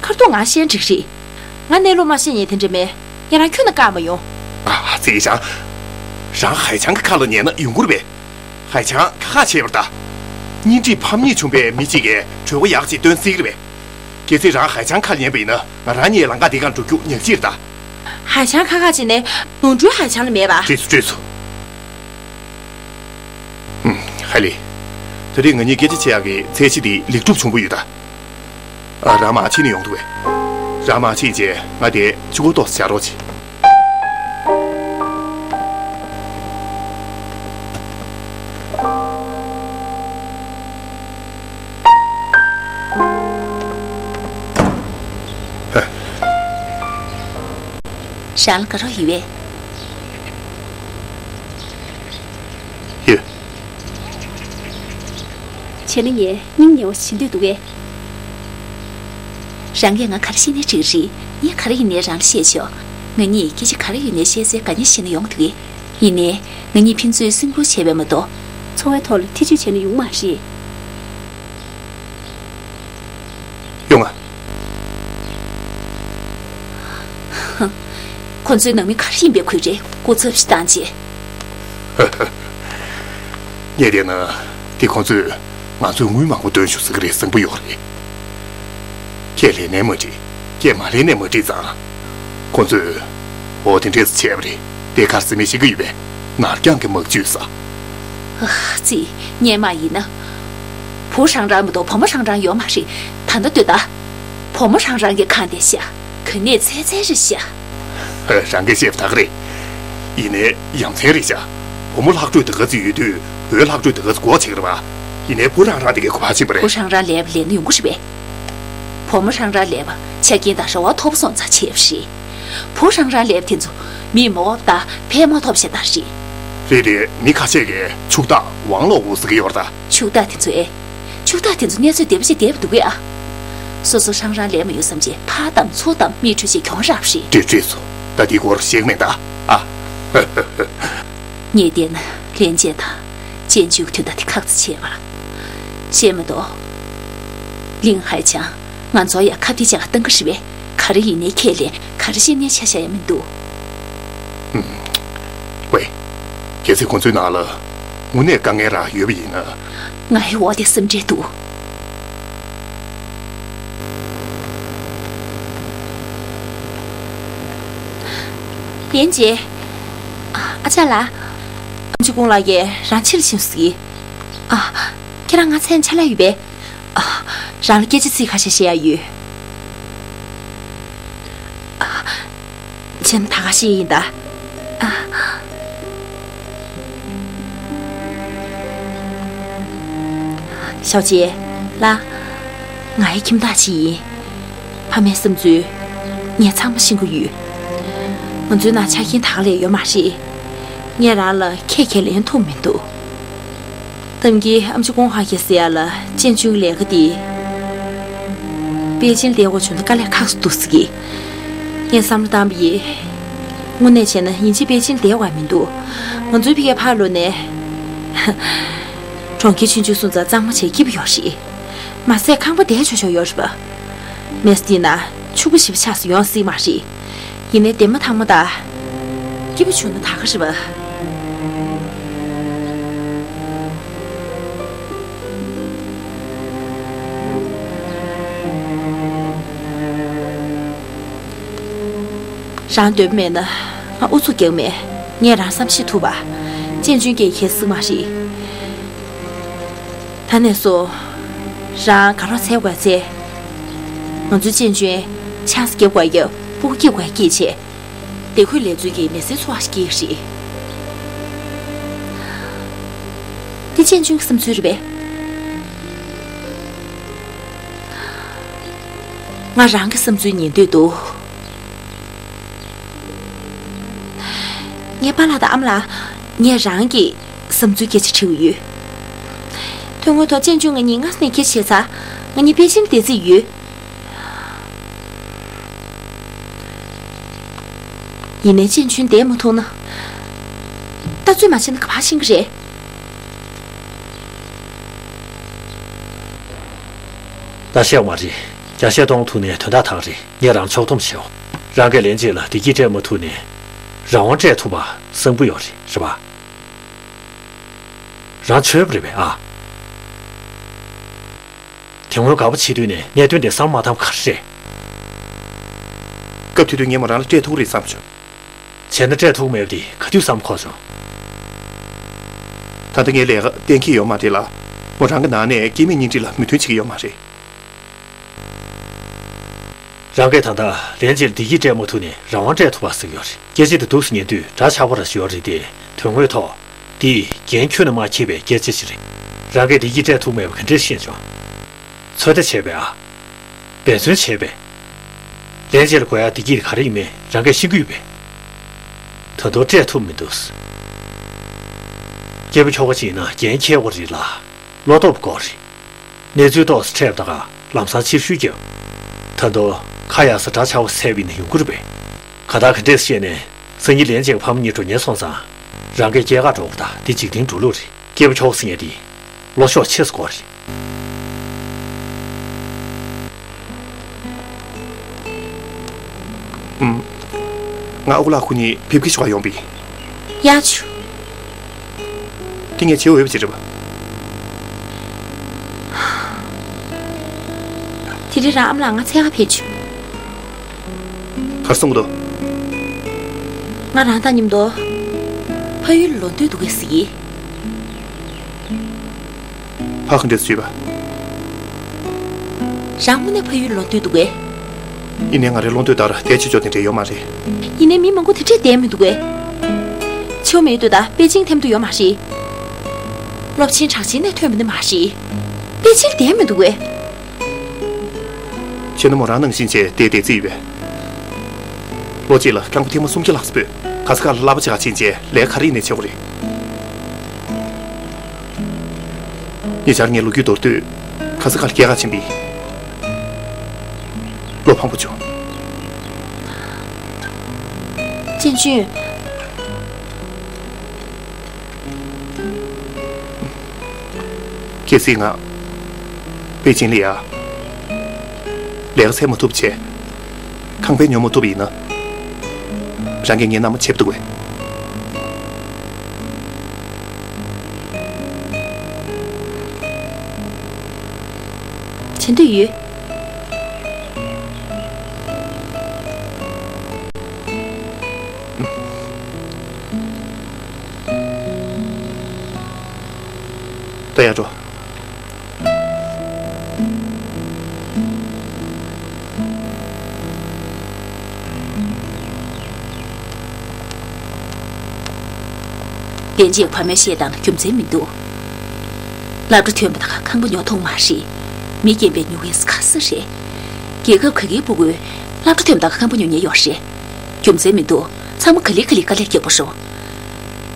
ཁ་ཐུག་ང་བཤད་འགྲིག་རེད། ང་གནས་ལུགས་མ་བཤད་ཉན་དེ་འདྲ་མེད། ངས་རང་ཁྱོན་ནས་བཀག་མ་ཡོང་། ཨ་ཙི་ཞང་། རང་ཧའེ་ཆང་གི་ཁ་ལ་ཉན་ན་ཡོང་གི་རེད་པས། ཧའེ་ཆང་ཁ་ཁ་བྱས་པ་རེད་ད། གཉེན་སྒྲིག་ཕམ་ཉེས་བྱུང་བའི་མི་གཅིག་གིས་གྲོད་ཁོག་ཡག་ཅིག་སྟོན་སྲིད་ཀྱི་རེད་པས། གལ་སྲིད་རང་ཧའེ་ཆང་ཁ་ལ་ཉན་པ་ཡིན་ན་ང་རང་གཉིས་ལམ་ཁ་འདི་སྒང་འགྲོ་རྒྱུ་ཉག་གཅིག་རེད་ད། ཧའེ་ཆང་ཁ་ཁ་བྱས་ནས་ནོར་འཁྲུལ་ཧའེ་ཆང་ལ་མེད་པ། བྲིས་སོ་བྲིས་སོ། ཧ་ལེ། ད་རེས་ང་གཉིས་སྐད་ཆ་བྱེད་ཡག་གི་ཚད་གཞི་འདི་ལེགས་གྲུབ་བྱུང་བ་ཡོད་ད། ཨ། རང་མར་ཕྱིན་ནས་ཡོང་འདུག་གས། རང་མར་ཕྱིན་རྗེས་ང་དེ་གཅིག་པོ་ཏོག་ཙམ་བཞག་རོགས་བྱེད། རང་ལ་དགའ་རོགས་ཡོད་པས། ཡོད། བྱས་ན་ངས་སྙིང་ཉེ་བོ་བྱེད་འདོད་འདུག་གས། རང་གིས་ང་ག་རེ་བཤད་ནའི་འགྲིག་རེད། ངས་ག་རེ་ཡིན་ནའི་རང་ལ་བཤད་ཆོག་ང་གཉིས་སྐད་ཆ་ག་རེ་ཡོད་ནའི་བཤད་སའི་དགའ་ཉེ་བྱས་ན་ཡོང་འདུག་གས། ཡིན་ནའི་ང་གཉིས་ཕན་ཚུན་སེམས་ཁུར་བྱས་པས་མ་གཏོགས། འཚོ་བའི་ཐོག་ལ་ཐེ་བྱུས་བྱས་ན་ཡོང་མ་རེད། ཡོང་ང་། ཁོ་ཚོའི་ནང་མི་ག་རེ་ཡིན་པའི་ཁུལ་རེད། སྐུ་ཚབ་ཞིག་བཏང་རྗེས། ངས་བལྟས་ན་དེ་ཁོ་ཚོས་ང་ཚོས་དངུལ་མང་པོ་བཏོན་ཤོག་ཟེར་གི་རེད་བསམ་གི་ཡོད་རེད། ཁྱེད་ལས་ནས་མ་འགྲིག་ཁྱེད་མ་ལས་ནས་མ་འགྲིག་ཙང་། ཁོ་ཚོས་འོ་དེ་འདྲས་བྱས་པ་རེད། དེ་གར་སི་མི་ཞིག་གི་ཡོད་པས་ནར་རྐྱང་གི་མག་ཇུས་ས། ཨ་ཙི། སྔོན་མ་ཡིན་ན། བུ་རང་རང་མ་གཏོགས་བུ་མོ་རང་རང་ཡོད་མ་རེད། ད་ལྟ་ལྟོས་ད། བུ་མོ་རང་རང་གི་ཁང་དེ་ཤ། ག་ནས་ཚད་ཚད་རེད་ཤ། ཨ། རང་གིས་བཤད་པ་ད་ག་རེད། ཡིན་ནའི་ཡ་མཚན་རེད་ཤ། བུ་མོ་ལྷག་འཕྲོས་དེ་ག་ཚོད་ཡོད་དུས་བུའི་ལྷག་འཕྲོས་དེ་ག་ཚོད་དགོས་བྱེད་ཀྱི་རེད་པ། ཡིན་ནའི་བུ་རང་རང་དེ་གའི་གོ་བ་ཕྱིན་པ་རེད། བུ་རང་རང་ལས་པ་ལས་ན་ཡོང་གི་རེད་པས། བུ་མོ་རང་རང་ལས་པ་ཆ་རྐྱེན་དང་རེ་བ་མཐོ་པོ་སོང་ཙང་བྱས་པ་རེད། བུ་རང་རང་ལས་པ་དེ་ཚོ་མིས་མ་འོབ་དང་ཕན་མ་ཐོགས་ཤ་སྟག་རེད། རེད་རེད། མི་ཁ་ཤས་ཀྱིས་ཕྱུག་བདག་ཝང་ལོག་ཝུ་ཟེར་གྱི་ཡོད་རེད་ད། ཕྱུག་བདག་དེ་ཚོ་ཨེ། ཕྱུག་བདག་དེ་ཚོ་གནས་ཚུལ་བདེ་པོ་ཞིག་བསྡད་པ་འདུག་གས་ཨ། སོ་སོ་རང་རང་ལས་མ་ཡོད་བསམ་བྱས་ཕར་བཏང་ཚུར་བཏང་མིག་འཕྲུལ་ཞིག་གྱོང་རག་པ་རེད། འདྲི་འདྲི་སོ། ད་འདི་སྐོར་ཞིག་མེད་ད། ཨ། ངས་བལྟས་ན་ལྷན་རྒྱས་དང་ཅན་ཅུའུ་གི་དོན་དག་དེ་ཁག་ཙམ་ཆེ་བ། ཤེས་མ་གཏོགས། ལིང་ཧའེ་ཆང་ང་ཚོར་ཡང་ཁ་གཏད་བཅག་གཏང་གི་རེད་པས། ག་རེ་ཡིན་ནའི་ཁས་ལེན། ག་རེ་བཤད་ནའི་ཆ་བཞག་ཡ་མི་འདུག་ཨུམ། ཝེ། གལ་སྲིད་ཁོང་ཚོའི་ནང་ལ་དངོས་གནས་དཀའ་ངལ་རང་ཡོད་པ་ཡིན་ན། ང་ཡི་འོ་དེ་སེམས་ཁྲལ་འདུག་ཡན་ཅེ། ཨ་ཅག་ལགས། ཨམ་ཆི་ཀུང་ལགས་ཀྱིས་རང་ཕྱིར་ཕྱིན་ཟེར་གི། ཨ། ཁྱེད་རང་ང་མཚན་ཆ་ལ་ཡོད་པས། ཨ། རང་ལ་སྐད་ཆ་ཚིག་ཁ་ཤས་བཤད་ཡ་ཡོད། ཨ། བྱས་ན་ད་ག་ཤེད་ཡིན་ད། ཨ། ཞའོ་ཅེ། ལགས། ང་ཡི་ཁྱིམ་བདག་ཅིག་ཡིན། ཕ་མའི་བསམ་ཚུལ་ངས་ཚང་མ་ཤེས་ཀྱི་ཡོད། ང་ཚོའི་ནང་ཆ་རྐྱེན་ད་ག་ལས་ཡོད་མ་རེད། ངས་རང་ལ་ཁས་ཁས་ལེན་ཐུབ་མི་འདུག་གཏམ་གྱི་ཨམ་ཆི་ཀོང་ཧྭ་ཁེ་ཟེར་ཡ་ལ་ཅན་ཅུང་ལས་ཀ་དེ། པེ་ཅིན་བསྡད་དགོས་བྱུང་ན་དཀའ་ལས་ཁག་སུ་འདུག་ཟེར་གི། ངས་བསམ་བློ་བཏང་པ་ཡིན། དངོས་གནས་བྱས་ན་ཡིན་གཅིག་པེ་ཅིན་བསྡད་དགོས་མི་འདུག་ང་ཚོའི་ཕ་གིར་ཕར་ལོག་ནས། གྲོང་ཁྱེར་ཆུང་ཆུང་སོང་ཙང་གཙང་མ་བྱས་སྐྱིད་པོ་ཡོད་རེད། མ་ཟད་ཁང་པ་བསྡད་ཆོག་ཆོག་ཡོད་རེད་པ། མི་ཚེ་འདི་ན་ཕྱུག་པོ་ཞེ་པོ་ཆགས་སུ་ཡོང་སྲིད་མ་རེད། ཡིན་ནའི་དེ་མ་ཐག་མ་ད། སྐྱིད་པོ་བྱུང་ན་ད་ག་རེད་པ། རང་འདོད་པ་མེད་ན་ང་ཨུ་ཚུགས་རྒྱག་མེད། ངས་རང་བསམ་ཤེས་ཐུབ་པ། ཅན་ཅུན་སྐད་ཁྱེད་སྲིད་མ་རེད། ད་ནས་བཟུང་རང་དགའ་རོགས་འཚོལ་དགོས་འཚོལ། ང་ཚོའི་ཅན་ཅུན་ཆང་ས་རྒྱབ་དགོས་རྒྱབ། སྤུ་གུ་སྐྱེ་དགོས་སྐྱེ་བྱས། བདེ་འཁོད་ལས་རྩོལ་གྱི་མི་ཚེ་འཚོ་བ་ཞིག་སྐྱེལ་གྱི་རེད། འདི་ཅན་ཅུན་གྱི་བསམ་ཚུལ་རེད་པས། ང་རང་གི་བསམ་ཚུལ་ཉན་འདོད་འདུག་ངའི་པཱ་ལགས་དང་ཨ་མ་ལགས། ངས་རང་གི་བསམ་ཚུལ་སྐད་ཆ་དྲི་བ་ཡོད། དོན་དངོས་ཐོག་ཅན་ཅུན་ང་གཉིས་སྔ་ས་ནས་སྐད་ཆ་བྱས་ཚར། ང་གཉིས་པེ་ཅིན་བསྡད་རྩིས་ཡོད། ཡིན་ནའི་ཅན་ཅུན་བསྡད་མ་ཐུབ་ན། ལྟ་ཚོད་མ་བྱས་ན་ག་པར་ཕྱིན་གི་རེད། ད་བཤད་མ་རེད། བརྒྱ་བཤད་སྟོང་ཐུག་ནས་དོན་དག་ཐག་རེད། ངས་རང་ཕྱོགས་བསྡོམས་བྱེད། རང་གིས་ལན་གཅིག་ལ་བདེ་སྐྱིད་སྤྲད་མ་ཐུབ་ནས། རང་དབང་སྤྲད་ཐུབ་པ་བཟང་པོ་ཡོད་རེད། རེད་པ། རང་ཆོས་པ་རེད་པས་ཨ། དེ་སྔོན་དགའ་པོ་བྱེད་དུས་ནས་གནད་དོན་དེ་བསམ་མ་ཐག་ག་རེ་རེད། སྐབས་དེ་དུས་ངས་མོ་རང་ལ་སྤྲད་ཐུབ་རེད་བསམ་བྱུང་། བྱས་ན་སྤྲད་ཐུབ་མེད་པ་དེ་ག་དུས་བསམ་འཁོར་བྱུང་། ད་ལྟ་ངས་ལས་ཀ་གཏན་འཁེལ་ཡོད་མ་རེད་ལ། མོ་རང་གི་ནང་ནས་སྐྱེ་དམན་གཉེན་སྒྲིག་ལ་མོས་མཐུན་བྱེད་ཀྱི་ཡོད་མ་རེད། རང་གིས་ད་ལྟ་ལན་གཅིག་བདེ་སྐྱིད་སྤྲད་མ་ཐུབ་ནས་རང་དབང་སྤྲད་ཐུབ་པ་ཟེར་གྱི་ཡོད་རེད། སྐད་ཆ་དེ་འདུག་སེ་ཉན་དུས་འདྲ་ཆགས་པོ་ར་ཞིག་ཡོད་རེད་དེ། དོན་དངོས་ཐོག་འདི་འགན་ཁྱོན་ནས་མ་འཁྱེར་བའི་སྐད་ཆ་ཞིག་རེད། རང་གིས་བདེ་སྐྱིད་སྤྲད་ཐུབ་མེད་པ་ག་འདྲས་ཤེས་བྱུང་། ཚོད་ལྟ་བྱས་པས་ཨ། འབད་བརྩོན་བྱས་པས། ལན་གཅིག་ལ་དགོས་ཡ་བདེ་སྐྱིད་དེ་ག་རེ་ཡིན་མིན་རང་གིས་ཤེས་ཀྱི་ཡོད་པས། ད་དུང་སྤྲད་ཐུབ་མི་འདུག་སྐྱེས་པ་ཁྱོ་ག་ཅིག་ཡིན་ན་འགན་འཁྱེར་དགོས་རེད་ལ། བློ་སྟོབས་དགོས་རེད། གནས་ཚུལ་ཏོག་ཙམ་འཕྲད་པ་ད་ག་ལམ་སང་ཕྱིར་བཤོལ་རྒྱབ། ད་དུང་ཁ་ཡག་ས་འདྲ་ཆགས་པ་ཟེར་བ་ཡིན་ན་ཡོང་གི་རེད་པས། གང་ལྟར་ག་འདྲས་བཤད་ནས་སང་ཉིན་ལན་གཅིག་ཕ་མ་གཉིས་འགྲོ་ཉེན་སོང་ཙང་། རང་གིས་སྐྱེལ་གར་འགྲོ་དགོས། ད་འདི་འཇིག་རྟེན་འགྲོ་ལུགས་རེད། སྐྱེས་པ་ཁྱོ་ག་ཟེར་མཁན་དེ་བློ་ཤོག་ཆེ་ས་དགོས་རེད། ཨུམ། ང་ཨ་ཁུ་ལགས་ཁོ་གཉིས་ཕེབས་སྐྱེལ་ཞུ་ག་ཡོང་པ་ཡིན། ཡ་ཆུ། དེ་ངས་བྱེད་འོས་པ་ཅིག་རེད་པ། དེ་རིང་རང་ཨ་མ་ལགས་ང་འཚོལ་ག་ཕེབས་བྱུང་། ག་རེ་གསུང་གི་འདུག་ང་རང་དང་མཉམ་དུ་ཕ་ཡུལ་ལོག་འདོད་འདུག་གས་ཟེར་གྱི། ཕ་ག་འདྲས་སུ་བྱེད་པ། རང་དངོས་གནས་ཕ་ཡུལ་ལོག་འདོད་འདུག་གས། ཡིན་ནའི་ང་རའི་བློ་འདོད་ལྟར་བསྡད་ཆོག་ཆོག་དེ་འདྲས་ཡོད་མ་རེད། ཡིན་ནའི་མི་མང་པོ་དེ་འདྲས་བསྡད་མི་འདུག་གས། ཆེའུ་མེད་དུས་ད་པེ་ཅིང་ཐེམ་དུ་ཡོད་མ་རེད། སློབ་ཆེན་གྲགས་ཆེན་ནས་ཐོན་པ་ནི་མ་རེད། པེ་ཅིང་བསྡད་མི་འདུག་གས། ཁྱེད་ནི་མོ་རང་ནང་བཞིན་བྱས་བསྡད་བསྡད་རྩིས་ཡོད་པས། ལོ་གཅིག་ལ་རྐང་པ་ཐེངས་མ་སུམ་བརྒྱ་ལྷག་ཙམ་སྤོས། ག་ས་ག་ལ་གླ་པ་ཅིག་ག་ཕྱིན་བྱས་ལས་ཀ་ག་རེ་ཡིན་ནའི་བྱེད་དགོས་རེད། ཉེ་ཆར་ངའི་ལོ་རྒྱུས་མདོར་བསྡུས། ག་ས་ག་ལ་སྐྱེལ་ག་ཕྱིན་པ་ཡིན། བློ་ཕངས་པོ་བྱུང་། ཅན་ཅུན། གལ་སྲིད་ང་པེ་ཅིང་ལ་ཡ་ལས་ཀ་འཚོལ་མ་ཐུབ་བྱས། ཁང་པ་ཉོ་མ་ཐུབ་པ་ཡིན་ན། རང་གིས་ངའི་མནའ་མ་བྱེད་ཐུབ་གས། བྱེད་འདོད་ཡོད། ད་ཡར་འགྲོ། དེ་རྗེས་ཕ་མས་བཤད་སྟངས་ལ་རྒྱུ་མཚན་མི་འདུག་སློབ་གྲྭ་ཐོན་པ་དང་ཁང་པ་ཉོ་ཐུབ་མ་རེད། མི་རྒན་པས་ཉོ་མཁན་ག་ས་རེད། རྒྱལ་ཁབ་ག་གིའི་སྤུ་གུས་སློབ་གྲྭ་ཐོན་པ་དང་ཁང་པ་ཉོ་མཁན་ཡོད་རེད། རྒྱུ་མཚན་མི་འདུག་ཚང་མ་ག་ལེ་ག་ལེ་དཀའ་ལས་རྒྱག་པ་རེད།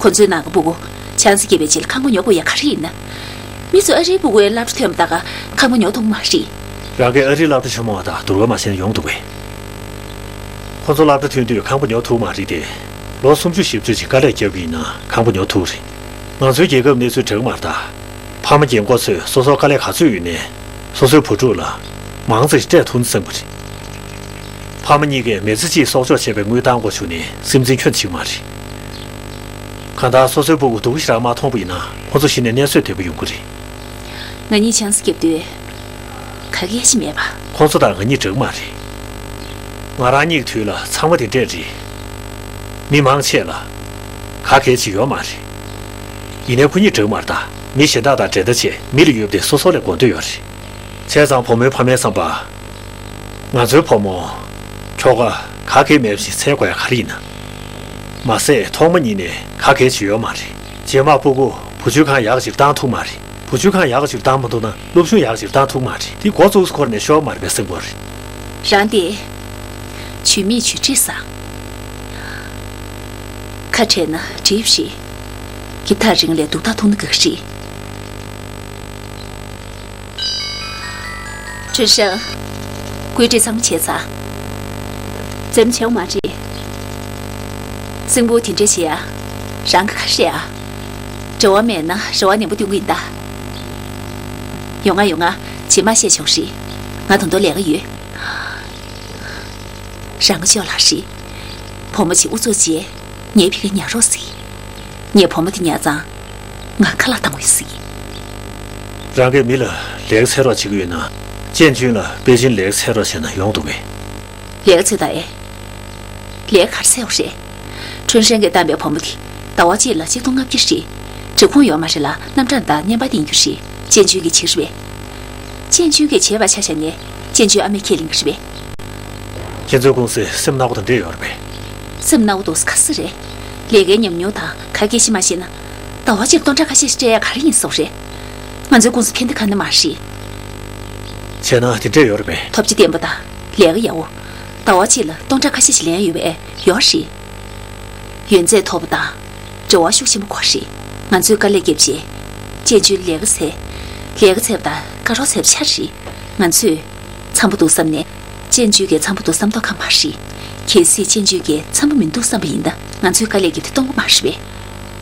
ཁོ་ཚོའི་ནང་གི་སྤུ་གུ་ཆང་ས་སྐྱེས་པའི་རྗེས་ལ་ཁང་པ་ཉོ་དགོས་ཡ་ག་རེ་ཡིན་ན། མི་ཚོས་ཨ་རིའི་སྤུ་གུའི་སློབ་གྲྭ་ཐོན་པ་དག་ཁང་པ་ཉོ་ཐུབ་མ་རེད། རང་གིས་ཨ་རིའི་སློབ་གྲྭ་ཆེན་མོ་བ་དང་བསྡུར་བ་མ་བྱས་ན་ཡོང་འདུག་གས། ཁོ་ཚོ་སློབ་གྲྭ་ཐོན་དུས་ཁང་པ་ཉོ་ཐུབ་མ་རེད་དེ། ལོ་སུམ་ཅུ་བཞི་བཅུ་ཅིག་དཀའ་ལས་བརྒྱབ་པ་ཡིན་ན་ཁང་པ་ཉོ་ཐུབ་རེད། ང་ཚོའི་རྒྱལ་ཁབ་གནས་ཚུལ་འདྲ་གི་མ་རེད་ད། ཕ་མ་རྒན་འཁོགས་ཚོས་སོ་སོར་དཀའ་ལས་ག་ཚོད་ཡོད་ནའི། སོ་སོའི་བུ་ཕྲུག་ལ་མང་ཙམ་ཞིག་སྤྲད་ཐུབ་ན་བསམ་གྱི་རེད། ཕ་མ་གཉིས་ཀས་མི་ཚེ་གཅིག་གསོག་འཇོག་བྱས་པའི་དངུལ་བཏང་དགོས་བྱུང་ནའི་སེམས་ཅན་ཁྱོན་ནས་འཇིགས་མ་རེད། གང་ལྟར་སོ་སོའི་སྤུ་གུ་སྡུག་ཞེ་དྲག་མ་མཐོང་པ་ཡིན་ན། ཁོ་ཚོ་གཞི་ནས་གནས་ཚུལ་བདེ་པོ་ཡོང་གི་རེད། ང་གཉིས་ཆང་ས་བརྒྱབ་དུས་ག་གེ་ཞིག་མེད་པ། ཁོ་ཚོ་དང་ང་གཉིས་འདྲ་གི་མ་རེད། ང་རང་གཉིས་ཀྱི་དུས་ལ་ཚང་མ་དེ་འདྲས་རེད། མི་མང་ཆེ་ལ་ག་གེ་ཞིག་ཡོད་མ་རེད། ཡིན་ནའི་ཁོ་གཉིས་འདྲ་གི་མ་རེད་ད། མི་གཞན་དག་དང་འགྲན་ཟླ་ཆེ། མི་ལ་ཡོད་པ་དེ་སོ་སོ་ལ་དགོས་འདོད་ཡོད་རེད། བྱས་ཙང་བུ་མོའི་ཕ་མའི་བསམ་པ། ང་ཚོའི་བུ་མོ་ཁྱོ་ག་ག་གེ་མེད་པ་ཞིག་འཚོལ་དགོས་ཡ་ག་རེ་ཡིན་ན། མ་ཟད་ཐོག་མ་ཉིད་ནས་ག་གེ་ཞིག་ཡོད་མ་རེད། རྗེས་མ་སྤུ་གུ་བུ་བཅོལ་ཁང་ཡག་ཅིག་བཏང་ཐུབ་མ་རེད། བུ་བཅོལ་ཁང་ཡག་ཅིག་བཏང་མ་ཐུབ་ན་སློབ་སྦྱོང་ཡག་ཅིག་བཏང་ཐུབ་མ་རེད། དེ་འགོ་བཙུགས་སྐོར་ནས་ཤོར་མ་རེད་པས་སེམས་ཁོར། རང་དེ་ཇུས་མེད་ཇུས་འབྲས་བཟང་། ཁ་བྲལ་ན་འགྲིག་རེད། གི་ཐག་རིང་ལས་སྡུག་ཐག་ཐུང་ན་དགའ་རེད། ཁྲུན་ཧྲེང་། བཀོད་སྒྲིག་ཚང་མ་བྱས་ཚར། འཛེམ་བྱེད་མ་རེད། སྲིན་པོ་དེ་འདྲ་བྱེད་ཡ། རང་གི་ཁ་ཧྲེ་ཡ། འབྲེལ་བ་མེད་ན་རེ་བ་ནན་པོ་སྟོན་གི་ཡིན་ད། ཡོང་ང་ཡོང་ང་། རྗེས་མ་བཤད་ཆོག་རེད། ང་ད་དུང་ལས་ཀ་ཡོད། རང་གི་ཅོ་ལགས་རེད། བུ་མོ་ཅིག་ཨུ་ཚུགས་བྱས། ངའི་ཕ་གིར་ཉར་རོགས་ཟེར། ངས་བུ་མོ་དེ་ཉར་ཙང་། ང་ཁ་ལག་བཏང་འོས་ཟེར། རང་གིས་མི་ལ་ལས་ཀ་འཚོལ་རོགས་བྱེད་ཀྱི་ཡོད་ན། ཅན་ཅུན་ལ་པེ་ཅིན་ལས་ཀ་འཚོལ་རོགས་བྱས་ན་ཡོང་འདུག་གས། ལས་ཀ་འཚོལ་དང་ཨེ། ལས་ཀ་ག་རེ་འཚོལ་དགོས་རེད། ཁྲུན་ཧྲེང་གིས་བཏང་པའི་བུ་མོ་དེ་ཟླ་བ་གཅིག་ལ་ཆིག་སྟོང་ལྔ་བརྒྱ་རེད། སྒྲིག་ཁོངས་ཡོད་མ་རེད་ལ་རྣམ་གྲངས་དང་བརྙན་པར་བསྟན་རྒྱུ་རེད། ཅན་ཅུན་གྱིས་བྱེད་རེད་པས། ཅན་ཅུན་གྱིས་བྱས་པ་ཆ་བཞག་ནས་ཅན་ཅུན་ཨ་མས་ཁས་ལེན་གྱི་རེད་པས། ཁྱེད་ཚོའི་ཀུང་སི་སེམས་ནག་པོ་དང་འདྲེས་ཡོད་རེད་པས། སེམས་ནག་པོ་འདུག་ས་ག་ས་རེད། ལས་ཀའི་ཉམས་མྱོང་དང་ག་གེ་ཞིག་མ་ཤེས་ན། ཟླ་བ་གཅིག་སྟོང་ཕྲག་ཁ་ཤས་ཤིག་སྤྲད་ཡ་ག་རེ་ཡིན་བཟོ་རེད། ང་ཚོའི་ཀུང་སི་ཕན་བདེ་ག་ནས་མ་ཤེས། བྱས་ན་དེ་འདྲས་ཡོད་རེད་པས། ཐོབ་ཆ་བརྟན་པོ་དང་ལས་ཀ་ཡག་པོ། ཟླ་བ་གཅིག་ལ་སྟོང་ཕྲག་ཁ་ཤས་ཤིག་ལེན་ཡ་ཡོད་པས་ཡོད་རེད། ཡོན་ཚད་མཐོ་པོ་དང་། འབྲེལ་བ་ཤུགས་ཆེན་པོ་དགོས་རེད། ང་ཚོས་དཀའ་ལས་བརྒྱབ་རྗེས། ཅན་ཅུན་ལས་ཀ་འཚོལ། ལས་ཀ་འཚོལ་བ་དང་བཀའ་རོགས་འཚོལ་བ་ཆགས་རེད། ང་ཚོས་འཚམ་པོ་འདུག་བསམ་ནས། ཅན་ཅུན་གྱིས་འཚམ་པོ་འདུག་བསམ་མདོག་ཁ་མ་རེད། གལ་སྲིད་ཅན་ཅུན་གྱིས་འཚམ་པོ་མི་འདུག་བསམ་པ་ཡིན་ན། ང་ཚོས་དཀའ་ལས་བརྒྱབ་དེ་སྟོང་པ་མ་རེད་པས།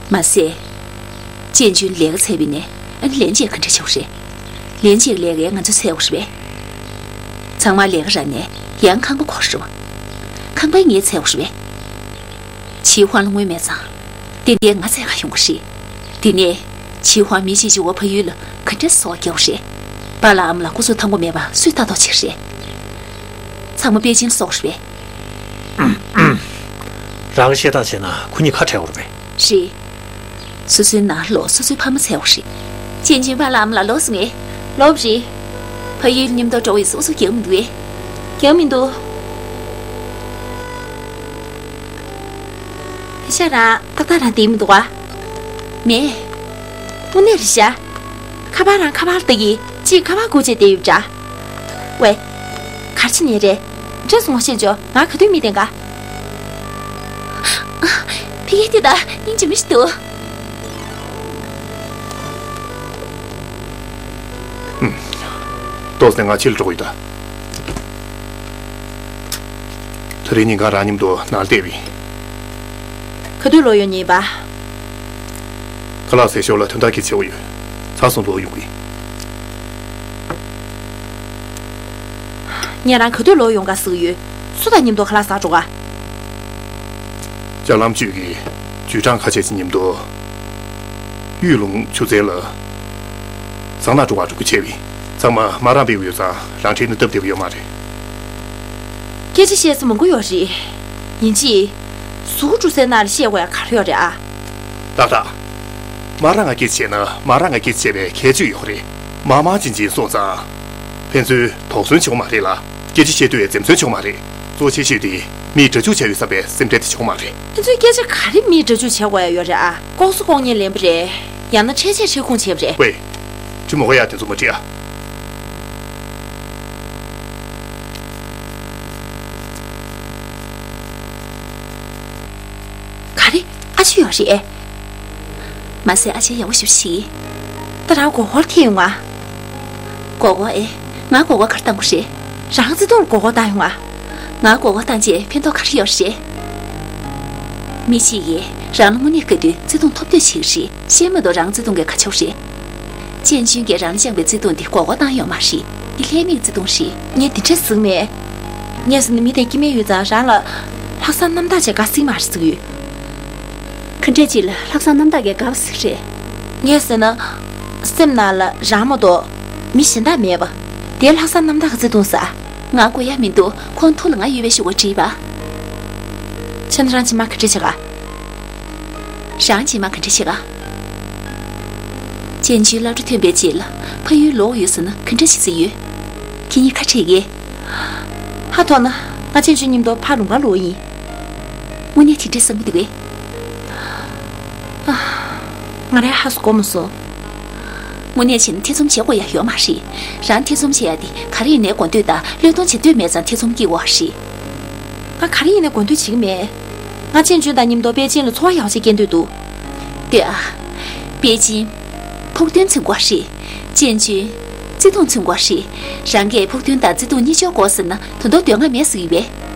མ་ཟད། ཅན་ཅུན་ལས་ཀ་འཚོལ་བ་ཡིན་ནའི་ཨ་ནི་ལན་ཆད་ག་འདྲ་ཆགས་རེད། ལན་ཆད་ལས་ཀ་ང་ཚོས་འཚོལ་དགོས་རེད་པས། ཚང་མ་ལས་ཀ་རག་ནས་ཡང་ཁང་པ་དགོས་རེད་པ། ཁང་པ་ངས་འཚོལ་དགོས་རེད་པས། ཕྱིའི་ཧོང་ལ་དངུལ་མེད་ཙང་། ཏན་ཏན་ང་འཚོལ་ག་ཡོང་གི་རེད། དེ་ནས་ཕྱིའི་ཧོང་མི་གཅིག་གཅིག་པོ་ཕ་ཡུལ་ལ་ག་འདྲས་གསོལ་བ་རྒྱག་དགོས་རེད། པཱ་ལགས་ཨ་མ་ལགས་སྐུ་གཟུགས་ཐང་པོ་མེད་པ་སུས་ལྟ་རྟོག་བྱེད་རེད། ཚང་མ་པེ་ཅིན་སོང་རེད་པས། རང་གི་བཤད་སྟངས་བྱས་ན་ཁོ་གཉིས་ཁ་བྲལ་བ་རེད་པས། རེད། སོ་སོའི་ནང་ལོགས་སོ་སོའི་ཕ་མ་འཚོལ་དགོས་རེད། ཅན་ཅུན་པཱ་ལགས་ཨ་མ་ལགས་ལོབས་སོང་ངས། ལོབས་རེད། ཕ་ཡུལ་མཉམ་དུ་འགྲོ་བའི་སོ་སོ་རྒྱག་མི་འདུག་གས། རྒྱག་མི་འདུག་དེ་ཤ་རང་ཏག་ཏག་རང་བསྡད་མི་འདུག་ག་མེད། དངོས་གནས་རེད་ཤག་ཁ་པར་རང་ཁ་པར་ལྟ་གི་ཅིག་ཁ་པར་སྒུག་བྱས་བསྡད་ཡོད་འདྲ། ཝེ། ག་རེ་བྱེད་ནས་རེད། འདྲ་སོང་བ་ཤེས་ཆོག་ང་ག་དུས་མི་བསྟན་ག་ཕི་གེ་དེ་ད་སྙིང་རྗེ་མོ་ཞིག་འདུག་ཏོག་ཙམ་ང་ཕྱིར་འགྲོ་གི་ཡོད་ད། དེ་རིང་ཉིན་གང་རང་མཉམ་དུ་ནང་བསྡད་པ་ཡིན། ག་དུས་ལོག་ཡོང་མཁན་ཡིན་པ། ཁ་ལག་ཟས་ཞོར་ལ་དོན་དག་གི་བྱེད་དགོས་ཡོད། ཚར་སོང་ལོག་ཡོང་གི་ཡིན། ངས་རང་ག་དུས་ལོག་ཡོང་ག་ཟེར་གི་ཡོད། སུ་དང་མཉམ་དུ་ཁ་ལག་ཟ་འགྲོ་ག་ལྕགས་ལམ་ཅུས་ཀྱི་ཅུས་ཀྲང་ཁ་ཤས་ཀྱི་མཉམ་དུ། གཡུས་ལུང་ཆུ་ཚན་ལ་ཟ་ན་འགྲོ་བ་འགྲོ་གི་བྱས་པས། ཚང་མ་མ་རང་སྤེལ་གི་ཡོད་ཙང་རང་ཁྲིད་ནས་སྟབས་བདེ་པོ་ཡོད་མ་རེད། སྐད་ཆ་བཤད་ས་མང་པོ་ཡོད་རེད། ཡིན་གཅིག་གཟུགས་པོ་བཀྲུ་སའི་ནང་ལ་བཤད་དགོས་ཡ་ག་རེ་ཡོད་རེད་ཨ། ཏག་ཏག་མ་རང་ང་སྐད་ཆ་བཤད་ན་མ་རང་ང་སྐད་ཆ་བཤད་པའི་ཁྱད་ཆོས་ཡོད་རེད། མ་མ་ཅིན་ཅིན་སོང་ཙང་། ཕན་ཚུན་དོགས་ཟོན་བྱེད་དགོས་མ་རེད་ལ། སྐད་ཆ་བཤད་དུས་འཛེམ་ཟོན་བྱེད་དགོས་མ་རེད། གཙོ་ཆེ་ཤོས་དེ་མིས་སྒྲ་འཇུག་བྱ་ཡུལ་བསམ་པའི་སེམས་ཁྲལ་དེ་བྱེད་དགོས་མ་རེད། ཁྱེད་ཚོས་སྐད་ཆ་ག་རེ་མིས་སྒྲ་འཇུག་བྱེད་དགོས་ཡ་ཡོད་རེད་ཨ། ལྐོག་ཟ་ལྐོག་ཉན་ལེན་པ་རེད། ཡང་ན་འཕྲལ་ཆས་འཕྲལ་ཁུངས་བྱས་པ་རེད། ཝེ། ཁྲི་མོ་ཧོ་ཡ་དེ་ཚོ་མ་འདྲི་ཨ། ག་རེ། ཨ་ཅེ་ཡོད་རེད། མ་ཟད་ཨ་ཅེ་ཡག་པོ་ཞེ་པོ་ཞིག་ད་རང་མགོ་སྐོར་ཐེབས་ཡོང་ང་། མགོ་སྐོར་ཨེ། ང་མགོ་སྐོར་ག་རེ་བཏང་དགོས་རེད། རང་བརྩེ་དུང་ལ་མགོ་སྐོར་བཏང་ཡོང་ང་། ང་མགོ་སྐོར་བཏང་རྗེས་ཕན་ཐོགས་ག་རེ་ཡོད་རེད། མི་གཅིག་གིས་རང་ལ་དངོས་གནས་དགའ་དུས་བརྩེ་དུང་ཐོབ་འདོད་བྱེད་ཀྱི་རེད། ཤེས་མ་གཏོགས་རང་བརྩེ་དུང་གིས་ག་ཆོག་རེད། ཅན་ཅུན་གྱིས་རང་ལ་བཅངས་པའི་བརྩེ་དུང་དེ་མགོ་སྐོར་བཏང་ཡོད་མ་རེད། འདི་ལྷད་མེད་ཀྱི་བརྩེ་དུང་རེད། ངས་འདི་འདྲས་ཟེར་མེད། ངས་ཟེར་ན་མི་དེ་སྐྱེ་དམན་ཡོད་ཙང་རང་ལ་ལྷག་བསམ་རྣམ་དག་བྱས་དགའ་སྲིད་མ་རེད་ཟེར་གྱི་ཡོད། ག་ འདྲ་ཅིག་ལ་ལྷག་བསམ་རྣམ་དག་གི་དགའ་བ་ཟིག་རེད། ངས་ཟེར་ན། སེམས་ནང་ལ་རང་མ་གཏོགས་མི་གཞན་དག་མེད་པ། དེའི་ལྷག་བསམ་རྣམ་དག་གི་བརྩེ་དུང་ཟེར། ང་དགོས་ཡ་མི་འདུག་ཁོང་ཐུགས་ལ་ང་ཡོད་པའི་ཤུགས་པ་བྲིས་པ། ཁྱེད་རང་རྗེས་མ་ག་འདྲ་བྱེད་ག་རང་རྗེས་མ་ག་འདྲ་བྱེད་ག་ཅན་ཅུན་སློབ་གྲྭ་ཐོན་པའི་རྗེས་ལ་ཕ་ཡུལ་ལོག་ཡོད་ཟེར་ན་ག་འདྲ་བྱེད་ས་ཡོད། ཁྱེད་གཉིས་ཁ་བྲལ་གི། ཧ་ཐོག་ན། ང་ཅན་ཅུན་མཉམ་དུ་ཕར་ལུང་པར་ལོག་ཡིན། དངོས་གནས་དེ་འདྲའི་བསམ་གི་འདུག་གས། ང་རའི་ཧ་སུ་གོ་མ་སོང་། དངོས་གནས་བྱས་ན་ཐེ་ཚོམ་བྱེད་དགོས་ཡ་ཡོད་མ་རེད། རང་ཐེ་ཚོམ་བྱེད་ཡ་དེ་ག་རེ་ཡིན་ནའི་དགོས་འདོད་དང་བློས་གཏོང་བྱེད་འདོད་མེད་ཙང་ཐེ་ཚོམ་སྐྱེ་དགོས་རེད། ང་ག་རེ་ཡིན་ནའི་དགོས་འདོད་བྱེད་ཀྱི་མེད། ང་ཅན་ཅུན་དང་མཉམ་དུ་པེ་ཅིན་ལ་འཚོ་བ་ཡག་པོ་ཅིག་སྐྱེལ་འདོད་འདུག་ལྟོས་ཨ། པེ་ཅིན། ཕུགས་འདུན་མཚོན་དགོས་རེད། ཅན་ཅུན། བརྩེ་དུང་མཚོན་དགོས་རེད། རང་གིས་ཕུགས་འདུན་དང་བརྩེ་དུང་གཉིས་འཇོག་དགོས་ཟེར་ན་ད་དུང་དོན་དག་མེད་ཟེར་གྱི་ཡོད་པས།